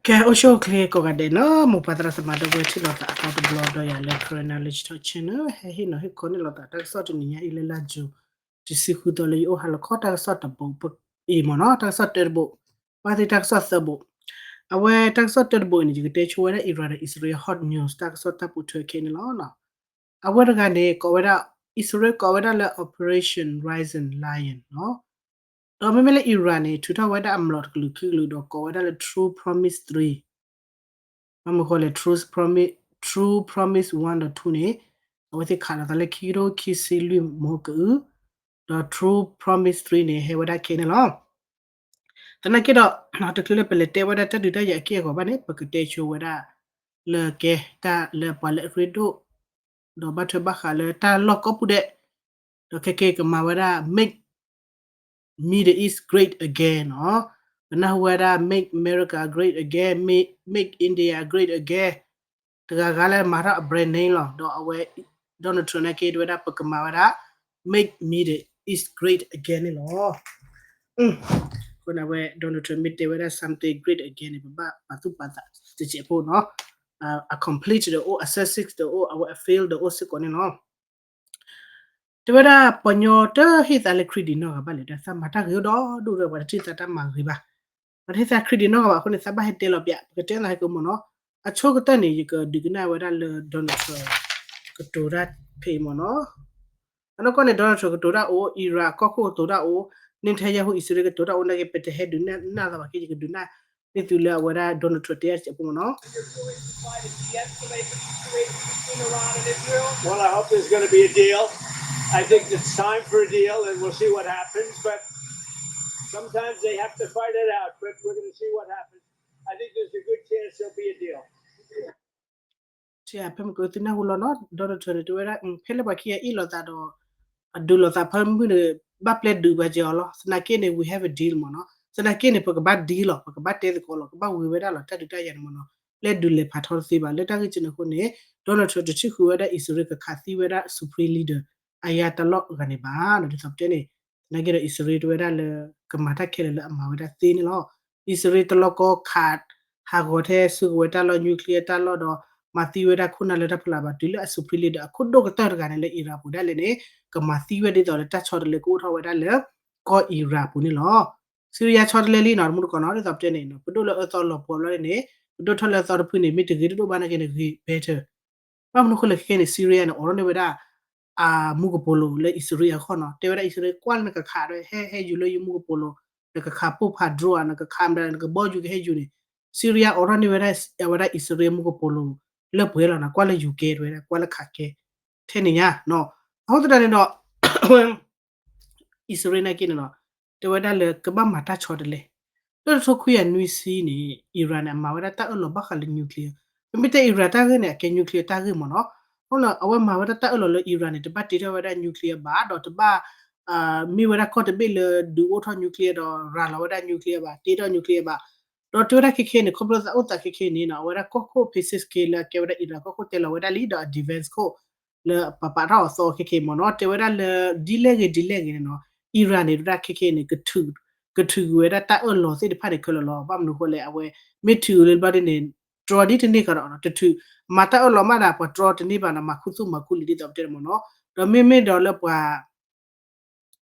ကဲ အိၣ်ဆူၣ်အိၣ်ချ့ကိးဂၤဒဲးနီၤ, မိၢ်ပၢ်သရၣ်သမါဒီပုၢ်ဝဲၢ်ထံၣ်လိာ်သးအသီတဘျီဒီးယၤလၢ Karen Knowledge Talk Channel ဟဲဟ့ၣ်နီၤဟ့ၣ်ခီန့ၢ်လိာ်သးတၢ်ကစီၣ်တနံၤညါအံၤလၢလါယူၤ တဆံဃုသီလၢ ယအိၣ်ဟးလီၤခီတၢ်ကစီၣ်တဘိအံၤမ့ၢ်နီၤ, တၢ်ကစီၣ်တၢတဘိ, ဘၣ်သ့ၣ်တၢ်ကစီၣ်သၢဘိ, အဝဲတၢ်ကစီၣ်တၢတဘိအံၤန့ၣ် ယကတဲဆိဝဲဒၣ် Iran ဒီး အံၣ်စရ့လး hot news တၢ်ကစီၣ်တၢ်ပိာ်ထွဲခဲအံၤန့ၣ်လီၤ. အဝဲတဂၤန့ၣ် ကိးဝဲဒၣ် အံၣ်စရ့လးကိးဝဲဒၣ်လၢ Operation Rising Lion နီၤ, ဒီးမ့မ့ၢ်လၢ Iran န့ၣ် ထုးထီၣ်ဝဲဒၣ်အမျိာ်တကလုာ်ခံကလုာ်ဒီးကိးဝဲဒၣ်လၢ True Promise three, ဘၣ်မနုၤဃိလဲၣ် True Promise, True Promise one ဒီး two န့ၣ် အဝဲသ့ၣ်ခးလိာ်သးလၢခံကထိခံဆံလွံၢ်မဟါကအု, ဒီး True Promise three န့ၣ် ဟဲဝဲဒၣ်ခဲအံၤန့ၣ်လီၤ. သနာ်က့ဒီး တချုးလၢပလဲၤတဲဝဲဒၣ်တၢ်ဒုးတၢ်ယၤအက့ၢ်အဂီၤဘၣ်န့ၣ် ပကတဲဆိဝဲဒၣ် လၢကဲတၢ်လၢပှၤလၢအရ့ဒိၣ် ဒီးဘၣ်ထွဲဘၣ်ဃးလၢတၢ်လီၢ်ကိးပူၤဒဲး, ဒီးခဲက့ၤကမၤဝဲဒၣ် Make Middle East Great Again နီၤ, ပနၢ်ဟူဝဲဒၣ် Make America Great Again, Make, Make India Great Again, တဂၤဂၤလၢမၤထီၣ်အ brand name လီၤ. ဒီးအဝဲ Donald Trump နာ်က့ တဲဝဲဒၣ် ပကမၤဝဲဒၣ် Make Middle East Great Again န့ၣ်လီၤ. အဃိန့ၣ် အဝဲ Donald Trump မ့ၢ်တဲဝဲဒၣ် something great again န့ၣ် ပဘၣ်ပာ်သူၣ်ပာ်သးတစဲးဖိနီၤ, အ complete ဒီးအိၣ်, အ success ဒီးအိၣ်, အဝဲအ fail ဒီးအိၣ်စ့ၢ်ကီးန့ၣ်လီၤ. တဲဝဲဒၣ် ပှၤညီတဟ့ၣ်သးလၢ credit နီတဂၤဘၣ်လဲၣ်, ဒီးသးမၤတၢ်ဂ့ၤအိၣ်ဒီဒူၣ်ဒီး ပှၤတထံၣ်သးတၢ်မၤဂ့ၤဘၣ်, ပှၤတဟ့ၣ်သး credit နီတဂၤဘၣ်အဃိန့ၣ် သးဘၣ်ဟဲတဲလီၤပျး, ပကတဲနၤဟဲကမ့ၢ်နီၤ. အဆိကတၢၢ်န့ၣ် ယကဒုးကနၣ်ဝဲဒၣ်လၢ Donald Trump ကတိၤတၢ်ဖဲအံၤမ့ၢ်နီၤ. အနီၢ်ကီၢ်န့ၣ် Donald Trump ကတိၤတၢ်အိၣ်, Iran ကီၢ်ခိၣ်ကတိၤတၢ်အိၣ်, Netanyahu အံၣ်စရ့လးကတိၤတၢ်အိၣ်နာ်က့ ပတဟဲဒုးနၢ်သးဘၣ်က့ ယကဒုးနၢ်န့ၢ်သုလၢအဝဲဒၣ် Donald Trump တဲတၢ်တစဲးဖိမ့ၢ်နီၤ. Well, I hope there's going to be a deal. I think it's time for a deal, and we'll see what happens. But sometimes they have to fight it out. But we're going to see what happens. I think there's a good chance there'll be a deal. ဖဲမ့ၢ်ကသုနၢ်ဟူလီၤနီၤ, Donald Trump န့ၣ် တဲဝဲဒၣ် ဖဲလၢပှၤခံဂၤအ့ၣ်လိာ်သးဒီး အဒုးလိာ်သးဖၢမုၢ်န့ၣ် ဘၣ်ပျဲဒုးပှၤက့ၤအီၤလီၤ. သနာ်က့န့ၣ် we have a deal မ့ၢ်နီၤ. သနာ်က့န့ၣ် ပကဘၣ် deal လီၤ, ပကဘၣ်တဲသကိးလီၤ, ကဘၣ်ဝံၤဝဲဒၣ်လီၤ တၢ်ဒုးတၢ်ယၤန့ၣ်မ့ၢ်နီၤ. ပျဲဒုးလဲၤဖးထီတသ့ဘၣ်. လၢတၢ်ဂ့ၢ်ကန့ၣ်အဃိန့ၣ် Donald Trump တထံၣ်ဃုာ်ဝဲဒၣ် အံၣ်စရ့လး ကခးသံဝဲဒၣ် supreme leader အယါတၢ်လီၢ်အဂၤန့ၣ်ဘၣ်နီၤ. ဒ်သိးပတဲန့ၣ် သနာ်က့ဒီး အံၣ်စရ့လး တဲဝဲဒၣ်လၢ ကမၤတၢ်ခဲလၢာ်လၢအမၤဝဲဒၣ်သ့န့ၣ်လီၤ. အံၣ်စရ့လး တလီၢ်ကီ ခး ဟးဂီၤထဲ စုကဝဲၤတၢ်လီၢ် nuclear တၢ်လီၢ်ဒီး မၤသံဝဲဒၣ်ခိၣ်နၢ်လၢတၢ်ဖီလာ်ဘၣ်, တုၤလၢအ supreme leader အခိၣ်ဒိၣ်ကတၢၢ်တဂၤန့ၣ် လၢ Iran ပူၤဒၣ်လဲာ်န့ၣ် ကမၤသံဝဲဒ်သိးလၢတၢ်ဆီတလဲကအိၣ်ထီၣ်ဝဲဒၣ်လၢ ကီၢ် Iran ပူၤန့ၣ်လီၤ. Syria ဆီတလဲလံနီၤ, တမူတကိးနီၤ, ဒ်သိးပတဲန့ၣ် ပဒိၣ်လၢအၢသီလီၤပှီၢ်ဘျီန့ၣ် ပဒိၣ်ထီၣ်လၢအသီတဖုန့ၣ် မ့ၢ်တဂ့ၤတဒိၣ်ဘၣ်နာ်က့န့ၣ် ဂ့ၤ better. ဘၣ်မနုၤအဃိလဲၣ် ခဲကနံၣ်န့ၣ် Syria န့ၣ် အိးထီၣ်န့ၢ်ဝဲဒၣ် အမူကပိာ်လိၤလၢ အံၣ်စရ့လး အဂီၢ်နီၤ. တဲဝဲဒၣ် အံၣ်စရ့လး ကွၢ်လၢနကခးဒီး ဟဲ ဟဲယူၤလၢယမူကပိာ်လိၤ, နကခးပိၢ်ဖး drone ဧါ, နကခးမတၤ နကဘီယူၤကဟဲယူၤန့ၣ် Syria အိးထီၣ်န့ၢ်ဝဲဒၣ် အဝဲဒၣ် အံၣ်စရ့လး မူကပိာ်လိၤ လၢပှဲၤလီၤနီၤ, ကွၢ်လၢယူၤကဲ တဲဝဲဒၣ် ကွၢ်လၢခးကဲ ထဲန့ၣ်ညါနီၤ. အဃိသတးန့ၣ်ဒီး အဝဲ အံၣ်စရ့လးနာ်က့န့ၣ်နီၤ, တဲဝဲဒၣ်လၢကဘၣ်မၤတၢ်ဆီတလဲ. လၢတထိခွံကယၤနွံဆံန့ၣ် Iran န့ၣ် အမၤဝဲဒၣ်တၢ်အၢၣ်လီၤဘၣ်ဃးလၢ nuclear. ပမ့ၢ်တဲ Iran တၢ်ဂ့ၢ်န့ၣ် အကဲ nuclear တၢ်ဂ့ၢ်မ့ၢ်နီၤ. အဃိန့ၣ် အဝဲမၤဝဲဒၣ်တၢ်အၢၣ်လီၤလၢ Iran န့ၣ် တဘၣ်တ့ထီၣ်ဝဲဒၣ် nuclear ဘၣ်, ဒီးတဘၣ် မ့ၢ်ဝဲဒၣ်ကီၢ်တဘ့ၣ်လၢဒုးအိၣ်ထီၣ် nuclear ဒီးရၤလီၤဝဲဒၣ် nuclear ဘၣ်, တ့ထီၣ် nuclear ဘၣ်. ဒီးတဲဝဲဒၣ်ခဲခဲန့ၣ် ခီဖျိသးအိၣ်သးခဲခဲန့ၣ်နီၤ, အဝဲဒၣ်ကီၢ်ခိၣ် Pezeshkian လၢအကဲဝဲဒၣ် Iran ကီၢ်ခိၣ်တဲလီၤဝဲဒၣ်လံ ဒီးအ defense ခိၣ် လၢပပာ်ထီၣ်အသီခဲခဲမ့ၢ်နီၤ, တဲဝဲဒၣ်လၢ ဒ်လဲၣ်ဂ့ၤဒ်လဲၣ်ဂ့ၤန့ၣ်နီၤ, Iran န့ၣ် တဲဝဲဒၣ်ခဲခဲန့ၣ် ကထုးကွံာ်ဝဲဒၣ်တၢ်အၢၣ်လီၤသ့ၣ်တဖၣ်န့ၣ်ခဲလၢာ်လီၤ. ဘၣ်မနုၤအဃိလဲၣ် အဝဲမ့ၢ်ထုးလၢဘျီဒ်န့ၣ် တြီဒ်တန့ၢ်ကဒီးနီၤ, တထုး မၤတၢ်အၢၣ်လီၤမးဒီး ပှၤတြီတန့ၢ်ဘၣ်နီၤ, မၤခူသူၣ်မၤခူလံာ်ဒ်သိးပတဲန့ၣ်မ့ၢ်နီၤ, ဒီးမ့မ့ၢ်ဒီးလၢပှၤ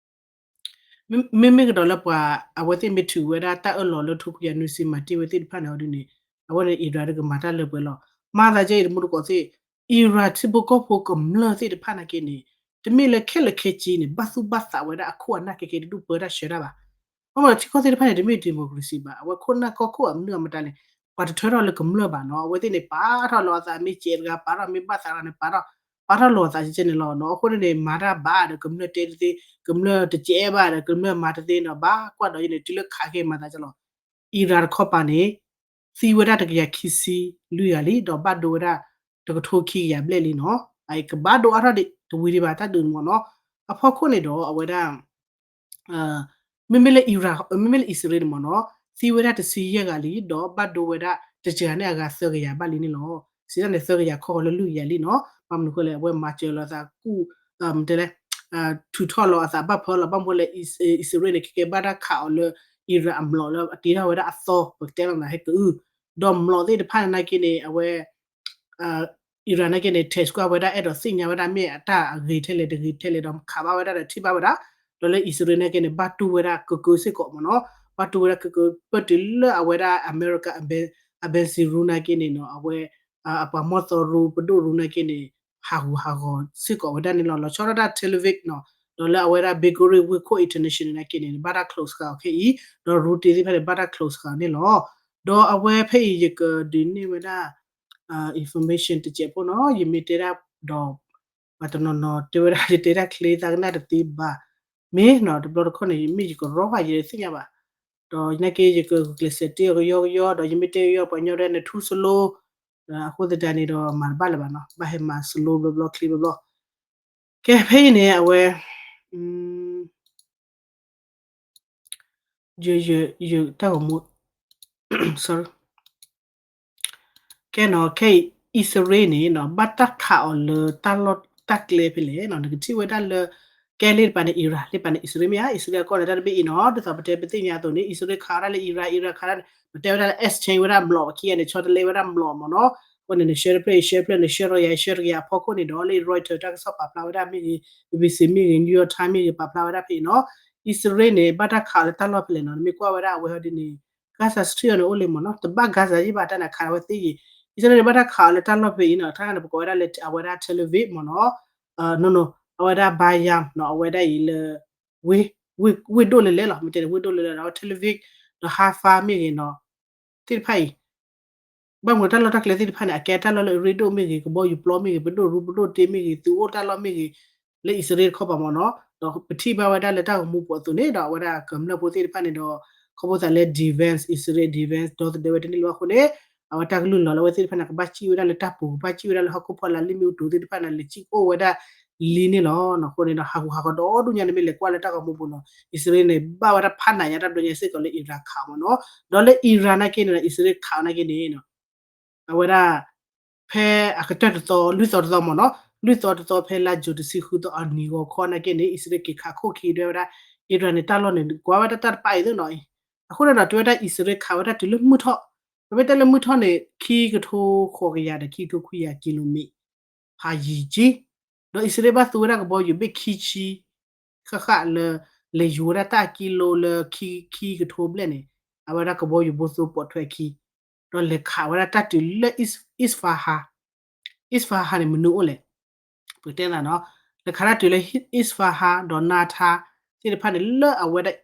မ့မ့ၢ်ကဒီးလၢပှၤ အဝဲသ့ၣ်မ့ၢ်ထုးဝဲဒၣ်တၢ်အၢၣ်လီၤလၢထိခွံကယၤနွံဆံ မၤတ့ၢ်ဝဲသ့ၣ်တဖၣ်န့ၣ်အီၤဒ်န့ၣ် အဝဲန့ၣ် Iran တကမၤတၢ်လၢပှဲၤလီၤ. မၤသးကဲအံၤတမူတကိးသ့ၣ် Iran ထံဖိကီၢ်ဖိကမျၢၢ်သ့ၣ်တဖၣ်နာ်က့န့ၣ် တမ့ၢ်လၢခဲလၢာ်ခဲဆ့န့ၣ် ဘၣ်သူၣ်ဘၣ်သးဝဲဒၣ်အခိၣ်အနၢ်ခဲကဲတဒူၣ်ပၢတၢ်ဆှၢတၢ်ဘၣ်. ဘၣ်မနုၤထံကီၢ်သ့ၣ်တဖၣ်န့ၣ် တမ့ၢ် democracy ဘၣ်, အဝဲခိၣ်နၢ်ကီၢ်ခိၣ်အမနုၤအမတၤန့ၣ် ပှၤတထၢထီၣ်လၢကမျၢၢ်ဘၣ်နီၤ, အဝဲသ့ၣ်န့ၣ် ပာ်ထီၣ်လီၤအသးမ့ၢ်စဲးတဂၤ ပာ်ထီၣ်မ့ၢ်ဘၣ်သးတဂၤန့ၣ် ပာ်ထီၣ် ပာ်ထီၣ်လီၤအသးကဲန့ၣ်လီၤနီၤ. အဃိန့ၣ်န့ၣ် မၤတၢ်ဘၣ်ဒီး ကမျၢၢ်တဲတသ့, ကမျၢၢ်တစဲးဘၣ်ဒီး ကမျၢၢ်မၤတသ့နီၤ, ဘၣ်ကွၢ်ဒီးယန့ၣ် တုၤလၢခးက့ၤမၤသးကလီၤ. Iran တခီပၤန့ၣ် သံဝဲဒၣ်တကယၤခံဆံလွံၢ်ဂၤလံ, ဒီးဘၣ်ဒိဝဲဒၣ်တကထိခံကယၤဘျဲၣ်လံနီၤ. အကဘၣ်ဒိအါထီၣ်ဒံးတဝံၤဒံးဘၣ် တၢ်ဒုးန့ၣ်မ့ၢ်နီၤ. အဖီခိၣ်န့ၣ်ဒီး အဝဲဒၣ် မ့မ့ၢ်လၢ Iran မ့မ့ၢ်လၢအံၣ်စရ့လးန့ၣ်မ့ၢ်နီၤ, သံဝဲဒၣ်တဆံယဲၢ်ဂၤလံ, ဒီးဘၣ်ဒိဝဲဒၣ်တစှၤန့ၢ်အဂၤသၢကယၤဘၣ်လံန့ၣ်လီၤ. စံးတၢ်န့ၣ် သၢကယၤခီဃီၤလၢလွံၢ်ကယၤလံနီၤ. ဘၣ်မနုၤဃိလဲၣ် အဝဲမၤစၢၤလီၤအသးကူၣ် မတဲလဲၣ် ထုးထီၣ်လီၤအသးဘၣ်ဖၢလီၤ. ဘၣ်မနုၤဃိလဲၣ် အံၣ်စရ့လးန့ၣ် ခဲကဲဘၣ်တၢ်ခးအီၤလၢ Iran အမျိာ်လၢအတ့ထီၣ်ဝဲဒၣ်အသီ ပကတဲလီၤနၤဟဲကအု ဒီးမျိာ်သ့ၣ်တဖၣ်န့ၣ်နာ်က့န့ၣ် အဝဲ Iran နာ်က့န့ၣ် test ကွၢ်ဝဲဒၣ် အဲၣ်ဒိးသ့ၣ်ညါဝဲဒၣ်မ့ၢ်အတၢ်အဂ့ၤထဲလဲၣ်တဂ့ၤထဲလဲၣ် ဒီးခးဘၣ်ဝဲဒၣ်ဒီးထံၣ်ဘၣ်ဝဲဒၣ်, ဒီးလၢအံၣ်စရ့လးနာ်က့န့ၣ် ဘၣ်တူၢ်ဝဲဒၣ်ကကၢစ့ၢ်ကီးမ့ၢ်နီၤ, ဘၣ်တူၢ်ဝဲဒၣ်ကကၢ ပတုၤလၢအဝဲဒၣ် America embassy ရူနာ်က့န့ၣ်နီၤ အဝဲ အပှၤမီၢ်သီရူပဒိၣ်ရူနာ်က့န့ၣ် ဟးဂူာ်ဟးဂီၤစ့ၢ်ကီးဝဲဒၣ်န့ၣ်လီၤ. လီၤဆီဒၣ်တၢ် Tel Aviv နီၤ, ဒီးလၢအဝဲဒၣ် Ben Gurion ဝ့ၢ်ခိၣ် international နာ်က့န့ၣ် ဘၣ်တၢ် close ဃာ်အီၤခဲအံၤ, ဒီးရူတ့သ့ၣ်တဖၣ်န့ၣ် ဘၣ်တၢ် close ဃာ်အီၤန့ၣ်လီၤ. ဒီးအဝဲဖဲအံၤယကဒုးနဲၣ်ဝဲဒၣ် information တစဲးဖိနီၤ, ယမ့ၢ်တဲဒၣ်ဒီး ပှၤတနီၤနီၤတဲဝဲဒၣ် ယတဲဒၣ်ချ့သးကနၣ်တသ့ဘၣ်, မ့ၢ်နီၤ တဘျီတခီၣ်န့ၣ် မ့ၢ်ယကရီပှၤယတသ့ၣ်ညါဘၣ်, ဒီးနာ်က့ယကဂုာ်ကျဲးစၢးတဲအီၤကယီကယီ ဒီးယမ့ၢ်တဲကယီပှၤညီဒၣ်န့ၣ် too slow, အဃိသတးန့ၣ်ဒီးမၤတဘၣ်လၢၤဘၣ်နီၤ, ဘၣ်ဟဲမၤ slow ဘျီဘျီချ့ဘျီဘျီ, ကဲဖဲအံၤန့ၣ် အဝဲ ယ ယ ယတၢ်ဂီၤမူ sorry ကဲနီၤ, ခဲအံၤ အံၣ်စရ့လးန့ၣ်နီၤ ဘၣ်တၢ်ခးအီၤလၢတၢ်လီၢ်တၢ်ကျဲဖဲလဲၣ်နီၤ, နကထံၣ်ဝဲဒၣ်လၢ ကဲလ့တပၤန့ၣ် Iran လ့ပၤန့ၣ် အံၣ်စရ့လးမ့ၢ်ဧါ, အံၣ်စရ့လးကီၢ်န့ၣ် တၢ်တဘ့ၣ်အံၤနီၤ, ဒ်သိးပတဲပသ့ၣ်ညါအသိးန့ၣ် အံၣ်စရ့လးခးဝဲဒၣ်လၢ Iran, Iran ခးဒၣ်န့ၣ် ပတဲဝဲဒၣ်လၢ exchange ဝဲဒၣ်မျိာ် ပခံဂၤန့ၣ် ဆီတလဲဝဲဒၣ်မျိာ်မ့ၢ်နီၤ, အဃိန့ၣ် န share တဖျၢၣ် share တဖျၢၣ် န share ဒီးယၤ share တကယၤအဖီခိၣ်န့ၣ်ဒီး လၢ Reuters တၢ်ကစီၣ်ပာ်ဖျါဝဲဒၣ်မ့ၢ်ဂ့ၤ, BBC မ့ၢ်ဂ့ၤ, New York Times မ့ၢ်ဂ့ၤ ပာ်ဖျါဝဲဒၣ်ဖဲအံၤနီၤ, အံၣ်စရ့လးန့ၣ် ဘၣ်တၢ်ခးအီၤလၢတၢ်လီၢ်ဖဲလဲၣ်နီၤ, နမ့ၢ်ကွၢ်ဝဲဒၣ်အဝဲဟီဒ်န့ၣ် Gaza Strip အီၤန့ၣ်အိၣ်လံမ့ၢ်နီၤ, တဘၣ် Gaza ယံၣ်ဘၣ်တၢ်န့ၣ်ခးဝဲသ့ယံၤ, အံၣ်စရ့လးန့ၣ် ဘၣ်တၢ်ခးအီၤလၢတၢ်လီၢ်ဖဲအံၤနီၤ, တၢ်န့ၣ် ပကိးဝဲဒၣ်လၢအဝဲဒၣ် Tel Aviv မ့ၢ်နီၤ, အဝဲဒၣ် Bayam နီၤ, အဝဲဒၣ်အံၤလၢ ဝ့ၢ်ဒိၣ်လၢလဲၣ်လီၤ, မ့ၢ်တဲန့ၣ် ဝ့ၢ်ဒိၣ်လၢလဲၣ်ဒီး Tel Aviv ဒီး Haifa မ့ၢ်ဂ့ၤနီၤ, သ့ၣ်တဖၣ်အံၤ ဘၣ်မနုၤတၢ်လီၢ်တၢ်ကျဲသ့ၣ်တဖၣ်န့ၣ် အကဲတၢ်လီၢ်လၢအရ့ဒိၣ်မ့ၢ်ဂ့ၤ, ကဘီယူၤပျီမ့ၢ်ဂ့ၤ, ပဒိၣ်ရူပဒိၣ်တ့မ့ၢ်ဂ့ၤ, သုးအိၣ်တၢ်လီၢ်မ့ၢ်ဂ့ၤ, လၢအံၣ်စရ့လးတခီပၤမ့ၢ်နီၤ, ဒီးပထံၣ်ဘၣ်ဝဲဒၣ်လၢတၢ်ဂီၤမူပူၤအသိးန့ၣ်ဒီး အဝဲဒၣ်ကမျၢၢ်ဖိသ့ၣ်တဖၣ်န့ၣ်ဒီး ခီဖျိသးလၢ defense အံၣ်စရ့လး defense ဒီသဒၢဝဲတန့ၢ်လၢၤဘၣ်အဃိန့ၣ်, အဝဲတၢ်ကလုၢ်လီၤလၢအဝဲသ့ၣ်တဖၣ်န့ၣ် ကဘၣ်စံၣ်ဝဲဒၣ်လၢတၢ်ပူၤ, ကဘၣ်စံၣ်ဝဲဒၣ်လၢဟီၣ်ခိၣ်ဖီလာ်လၢမ့ၣ်အူတီၤသ့ၣ်တဖၣ်န့ၣ် လဲၤစံၣ်အိၣ်ဝဲဒၣ်လံန့ၣ်လီၤ. အဃိန့ၣ်ဒီး ဟးဂူာ်ဟးဂီၤဒီဒူၣ်ညါန့ၣ် မ့ၢ်လဲၤကွၢ်လၢတၢ်ဂီၤမူပူၤနီၤ, အံၣ်စရ့လးန့ၣ် ဘၣ်ဝဲဒၣ်ဖးနးညါတၢ်ဘျီညါစ့ၢ်ကီးလၢ Iran ခးမ့ၢ်နီၤ, ဒီးလၢ Iran နာ်က့န့ၣ်ဒီး အံၣ်စရ့လးခးနာ်က့န့ၣ် အဝဲဒၣ် ဖဲအကတၢၢ်တသီ လွံၢ်သီတသီမ့ၢ်နီၤ, လွံၢ်သီတသီဖဲလါယူၤတဆံဃုသီအနံၤဂီၤခီနာ်က့န့ၣ် အံၣ်စရ့လးက့ၤခးခိၣ်ခံဒွဲဝဲဒၣ် Iran န့ၣ် တၢ်လီၢ်န့ၣ် ကွၢ်ဝဲဒၣ်တၢ်တပာ်အံၤသ့နီၤအံၤ, အဃိန့ၣ်ဒီး တဲဝဲဒၣ်အံၣ်စရ့လးခးဝဲဒၣ်တုၤလၢမုၢ်ထီၣ်, ပမ့ၢ်တဲလၢမုၢ်ထီၣ်န့ၣ် ခံကထိဃိးကယၤဒီးခံကထိခွံကယၤ ကံလိမံၣ် ဖးယံၤကံ, ဒီးအံၣ်စရ့လးဘၣ်သူဝဲဒၣ်ကဘီယူၤဘ့ၣ်ခံဆံ ဃၣ်ဃၣ်လၢ လဲၤယူၤဝဲဒၣ်တၢ်ကံလိလၢခံ ခံကထိဘျဲၣ်န့ၣ် အဝဲဒၣ်ကဘီယူၤဘိသိပိာ်ထွဲခံ, ဒီးလဲၤခးဝဲဒၣ်တၢ်တုၤလၢ Is- Isfahan, Isfahan န့ၣ် မနုၤအိၣ်လဲၣ်, ပကတဲသးနီၤ, လဲၤခးတၢ်တုၤလၢ Isfahan ဒီး Nahta သ့ၣ်တဖၣ်န့ၣ် လၢအဝဲဒၣ်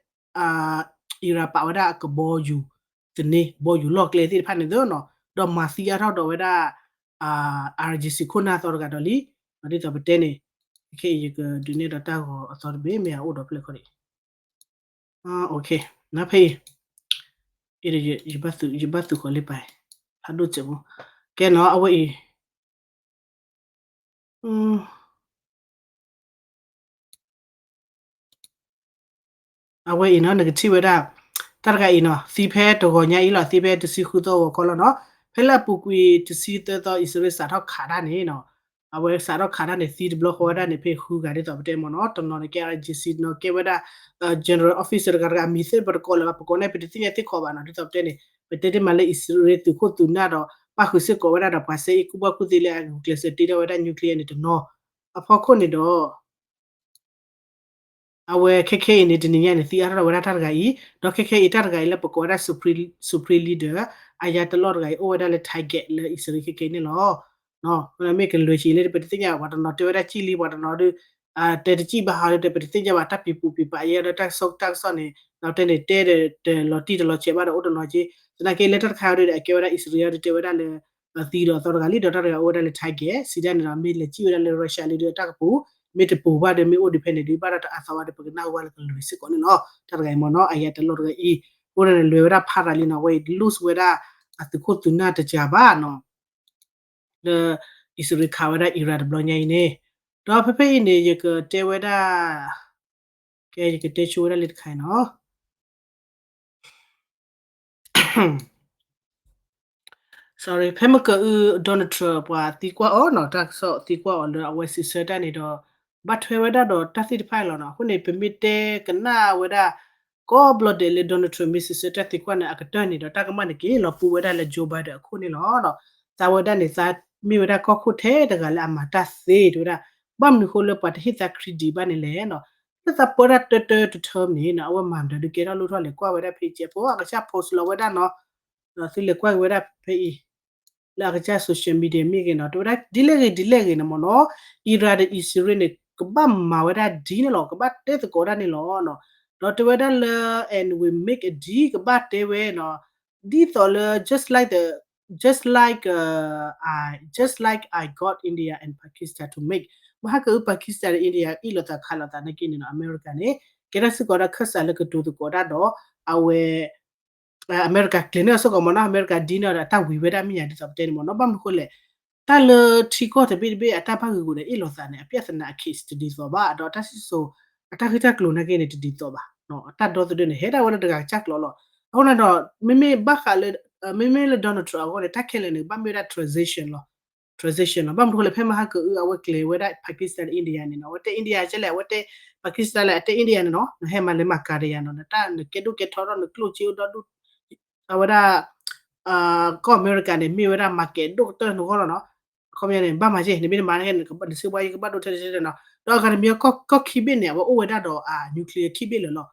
Iran ပာ်ဝဲဒၣ်အကဘီယူၤသန့ ကဘီယူၤလီၢ်ကျဲသ့ၣ်တဖၣ်န့ၣ်သ့နီၤ, ဒီးမၤသံအါထီၣ်ဒီးဝဲဒၣ် IRGC ခိၣ်နၢ်သီတဂၤဒီးလံ, ဒ်သိးပတဲန့ၣ်, ခဲအံၤယကဒုးနဲၣ်ဒီးတၢ်ဂီၤအသီတဘ့ၣ် မ့ၢ်အအိၣ်ဒီးဖျၢၣ်ခီဒံး, နဖဲအံၤ, ယဘၣ်သုးဃီၤလံပၢ်, ဖးဒိၣ်စဲးဖိ, ကဲနီၤ အဝဲအံၤ အဝဲအံၤနီၤ နကထံၣ်ဝဲဒၣ် တၢ်တဂၤအံၤနီၤ သံဖဲတဂီၤညါအံၤလီၤ သံဖဲတဆံဃုသီဂီၤခီလီၤနီၤ, ဖဲလၢအပူၤကွံာ်တဆံသၢသီ အံၣ်စရ့လးစးထီၣ်ခးတၢ်န့ၣ်နီၤ, အဝဲစးထီၣ်ခးတၢ်န့ၣ် သံတဘျီဃီဝဲဒၣ်န့ၣ် ဖဲဃုဂၤဒ်သိးပတဲမ့ၢ်နီၤ, တနီၤန့ၣ်ကဲ IRGC နီၤ ကဲဝဲဒၣ် general officer တဂၤတဂၤ အမံၤသ့ၣ်ပတကိးလၢၤဘၣ် ပကိးန့ၣ် ပတသ့ၣ်ညါသ့ၣ်ခီဘၣ်နီၤ, ဒ်သိးပတဲန့ၣ် ပတဲတ့ၢ်မးလၢအံၣ်စရ့လးသုးခိၣ်သုးနၢ်ဒီး ပၣ်ဃုာ်စ့ၢ်ကီးဝဲဒၣ်ဒီးပှၤစဲအ့ၣ်ကူၣ်ဘၣ်ကူၣ်သ့လၢအဂုာ်ကျဲးစၢးတ့ထီၣ်ဝဲဒၣ် nuclear န့ၣ်တနီၤ, အဖီခိၣ်န့ၣ်ဒီး အဝဲခဲခဲအံၤန့ၣ် တနံၤညါန့ၣ် သံအါထီၣ်ဝဲဒၣ်တၢ်တဂၤအံၤ, ဒီးခဲခဲအံၤတၢ်တဂၤအံၤလၢပကိးဝဲဒၣ် supreme, supreme leader အယၤတလီၢ်တဂၤအံၤ အိၣ်ဝဲဒၣ်လၢ target လၢအံၣ်စရ့လးခဲခဲအံၤန့ၣ်လီၤ. မ့ၢ်ကလွဲၢ်ဆံးလၢပတသ့ၣ်ညါဘၣ် ပှၤတနီၤတဲဝဲဒၣ်ကံၣ်လံ ပှၤတနီၤဒီး တဲတကံၣ်ဘၣ်ဟီဒီး ပတသ့ၣ်ညါဘၣ် တၢ်ပံၤပူၤပံၤပာ်ယဲဒီးတၢ်ကစီၣ်တၢ်ကစီၣ်န့ၣ် ဒီးတဲန့ၣ် တဲဒီးတလီၤတံၢ်တလီၤဆဲးဘၣ်ဒီးအိၣ်တနီၤက့, သနာ်က့လၢတၢ်တခါဒီး အကဲဝဲဒၣ်အံၣ်စရ့လးဒီးတဲဝဲဒၣ်လၢ သံဒီးအသီတဂၤလံ ဒီးတၢ်တဂၤအိၣ်ဝဲဒၣ်လၢ target စံးဒၣ်န့ၣ်ဒီး မ့ၢ်လဲၤကံၣ်ဝဲဒၣ်လၢ Russia လံဒီးတၢ်ကပူၤ, မ့ၢ်တပူၤဘၣ်ဒီးမ့ၢ်အိၣ်ဒံးဖဲန့ၣ်ဒီး ဘၣ်ဒီးတအါသီဘၣ်ဒီး ပကနၣ်ဟူဘၣ်လၢကလွဲၢ်စ့ၢ်ကီးန့ၣ်လီၤ. တၢ်တဂၤအံၤမ့ၢ်နီၤ အယၤတလီၢ်တဂၤအံၤ, အဃိန့ၣ် လွဲၢ်ဝဲဒၣ်ဖးရၤလံနီၤ အဝဲအံၤ lose ဝဲဒၣ် အသုးခိၣ်သုးနၢ်တကးဘၣ်နီၤ လၢအံၣ်စရ့လးခးဝဲဒၣ် Iran တဘျီညါအံၤန့ၣ်, ဒီးဖဲဖဲအံၤန့ၣ် ယကတဲဝဲဒၣ်, ကဲ ယကတဲဆိဝဲဒၣ်လၢတခါအံၤနီၤ sorry ဖဲမကၢအု Donald Trump ပှၤသံကွၢ်အီၤနီၤ တၢ်ကစီၣ်သံကွၢ်အီၤလၢအဝဲစံးဆၢတၢ်န့ၣ်ဒီး ဘၣ်ထွဲဝဲဒၣ်ဒီးတၢ်သ့ၣ်တဖၣ်အံၤလီၤနီၤ. အဃိန့ၣ် ပမ့ၢ်တဲကနၣ်ဝဲဒၣ် ကိးဘျီဒဲးလၢ Donald Trump မ့ၢ်စံးဆၢတၢ်သံကွၢ်န့ၣ် အကတၢၢ်န့ၣ်ဒီး တၢ်ကမၣ်န့ၣ်က့ၤလီၤပူၤဝဲဒၣ်လၢ Joe Biden အခိၣ်န့ၣ်လီၤ. သးဝဲဒၣ်န့ၣ် သးမ့ၢ်ဝဲဒၣ်ကီၢ်ခိၣ်ထဲတဂၤလၢအမၤတၢ်သ့ တဲဝဲဒၣ်, ဘၣ်မနုၤဃိလၢပှၤတဟ့ၣ်သး credit ဘၣ်န့ၣ်လဲၣ်နီၤ. လၢသးပၢတၢ်တၢတၢတထၢန့ၣ်နီၤ အဝဲမၤမတၤဒုးကဲထီၣ်လိၣ်ထီၣ်လဲၣ် ကွၢ်ဝဲဒၣ် page ဖိ အကစၢ် post လီၤဝဲဒၣ်နီၤ. သုလဲၤကွၢ်က့ၤဝဲဒၣ်ဖဲအံၤ လၢအကစၢ် social media မ့ၢ်ဂ့ၤနီၤ တဲဝဲဒၣ်ဒ်လဲၣ်ဂ့ၤဒ်လဲၣ်ဂ့ၤန့ၣ်မ့ၢ်နီၤ Iran ဒီး Israel န့ၣ် ကဘၣ်မၤဝဲဒၣ်ဒ်န့ၣ်လီၤ ကဘၣ်တဲသကိးတၢ်န့ၣ်လီၤ. ဒီးတဲဝဲဒၣ်လၢ and we make a deal ကဘၣ်တဲဝဲနီၤ ဒ်သိးလၢ just like the just like I just like I got India and Pakistan to make မဟါကအု Pakistan ဒီး India အ့ၣ်လိာ်သးခးလိာ်သးနာ်က့န့ၣ်နီၤ အမဲရကၤန့ၣ် ကဲထီၣ်စ့ၢ်ကီးဒီးခၢၣ်စးလၢကတိၤသကိးတၢ်ဒီး အဝဲ အမဲရကၤကျဲၤန့ၢ်အီၤစ့ၢ်ကီးမ့ၢ်နီၤ အမဲရကၤဒ်န့ၣ်ဒီး အတၢ်ဝံၤဝဲဒၣ်မ့ၢ်ယၤဒ်သိးပတဲန့ၣ်မ့ၢ်နီၤ ဘၣ်မနုၤဃိလဲၣ် တၢ်လၢထံကီၢ်တဘ့ၣ်တဘ့ၣ်အတၢ်ဘၣ်ဂ့ၤဂီၤဒီးအ့ၣ်လိာ်သးန့ၣ် အပြဿနာ အ case တဒ်သိးဘၣ် ဒီးတၢ်စံၣ်စိၤ အတၢ်ဂ့ၢ်တၢ်ကျိၤနာ်က့န့ၣ် တဒ်သိးဘၣ် အတၢ်ဒီသဒၢန့ၣ် ဟဲဒၣ်ဝဲဒၣ်တဂၤကစၢ်ကျိၤလီၤ. အဃိန့ၣ်ဒီး မ့မ့ၢ်ဘၣ်ဃးလၢ မ့မ့ၢ်လၢ Donald Trump အဂီၢ်န့ၣ် တၢ်ခဲလၢာ်န့ၣ် ကဘၣ်မ့ၢ်ဝဲဒၣ် transition လီၤ transition လီၤ. ဘၣ်မနုၤဃိလဲၣ် ဖဲမဟါကအု အဝဲကျဲၤဝဲဒၣ် Pakistan India န့ၣ်နီၤ အဝဲတဲ India ကဲလဲၣ် အဝဲတဲ Pakistan လဲၣ် အတဲ India န့ၣ်နီၤ နဟဲမၤလဲၤမၤကၤဒီးယၤနီၤ နတၢ်နကဲဒိၣ်ကဲထီထီၣ် နကျိၣ်စ့အိၣ်ဒီဒူၣ် အဝဲဒၣ် ကီၢ်အမဲရကၤန့ၣ် မ့ၢ်ဝဲဒၣ် market ဒိၣ်ကတၢၢ်နဂီၢ်လီၤနီၤ. အခီပညီန့ၣ် ဘၣ်မၤက့ နမ့ၢ်တမၤန့ၣ် နစ့ဝါယံကဘၣ်ဒိၣ်ထဲထဲနီၤ. ဒီးအဂၤတမံၤ ကီၢ်ခံဘ့ၣ်န့ၣ် အဝဲအိၣ်ဝဲဒၣ်ဒီး nuclear ခံဘ့ၣ်လၢာ်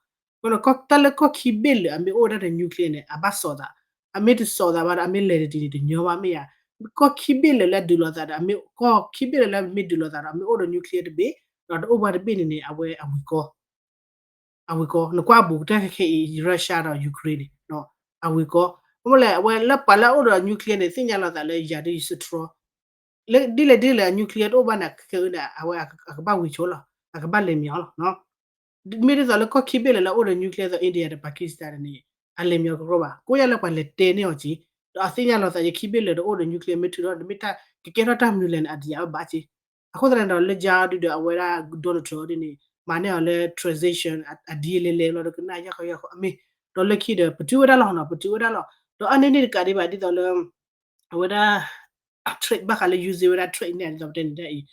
လီၤ. တၢ်လၢကီၢ်ခံဘ့ၣ်လၢာ် အမ့ၢ်အိၣ်ဝဲဒၣ်ဒီး nuclear န့ၣ် အဘၣ်စိာ်သး အမ့ၢ်တစိာ်သးဘၣ်ဒီး အမ့ၢ်လဲၤတဒံးန့ၣ် တညီဘၣ်မ့ၢ်ယၤ. ကီၢ်ခံဘ့ၣ်လၢာ်လၢအဒုးလိာ်သးဒီး အမ့ၢ် ကီၢ်ခံဘ့ၣ်လၢာ်လၢအမ့ၢ်ဒုးလိာ်သးဒီး အမ့ၢ်အိၣ်ဒီး nuclear တဘ့ၣ် ဒီးတအိၣ်ဘၣ်တဘ့ၣ်န့ၣ်န့ၣ် အဝဲအဝံၤကီ အဝံၤကီ နကွၢ်ဘူးကတၢၢ်ခဲခဲအံၤ Russia ဒီး Ukraine န့ၣ် အဝံၤကီ အမ့ၢ်လဲၣ် အဝဲလၢပှၤလၢအအိၣ်ဒီး nuclear န့ၣ် သ့ၣ်ညါလိာ်သးလၢယၤဒ်ယစထြီ လၢဒ်လဲၣ်ဒ်လဲၣ် nuclear တအိၣ်ဘၣ်န့ၣ် ခဲခဲအံၤန့ၣ် အဝဲအကဘၣ်ဝံၤဆိလီၤ အကဘၣ်လဲၤမ့ၤအီၤလီၤ. မ့ၢ်ဒ်သိးလၢကီၢ်ခံဘ့ၣ်လၢာ်လၢအအိၣ်ဒီး nuclear သိး India ဒီး Pakistan န့ၣ် အလဲၤမ့ၤအီၤကရီဘၣ် ကိးယၤလၢပှၤလဲၤတဲန့ၢ်အီၤက့ၤ ဒီးအသ့ၣ်ညါလိာ်သးယခံဘ့ၣ်လၢာ်ဒီးအိၣ်ဒီး nuclear မ့ၢ်ထုးထီၣ် တမ့ၢ်တၢ်ကကဲထီၣ်တၢ်မနုၤလဲၣ်န့ၣ် အဒံးအဘၣ်က့ၤ အဃိသတးန့ၣ်ဒီး လၢယၤဒုဒီးအဝဲဒၣ် Donald Trump ဒ်န့ၣ် မၤန့ၢ်အီၤလၢ transition အဒ်လဲၣ်လဲၣ်လီၤ ဒီးကနၣ်ယၢ်ဃီယၢ်ဃီအမ့ၢ် ဒီးလၢခံဒီး ပတုာ်ဝဲဒၣ်လီၤနီၤ ပတုာ်ဝဲဒၣ်လီၤ ဒီးအါန့ၢ်န့ၣ်တကးဒံးဘၣ် ဒ်သိးလၢ အဝဲဒၣ် trade ဘၣ်ဃးလၢ use ဝဲဒၣ် trade န့ၣ် ဒ်သိးပတဲန့ၣ်ဒ်အံၤ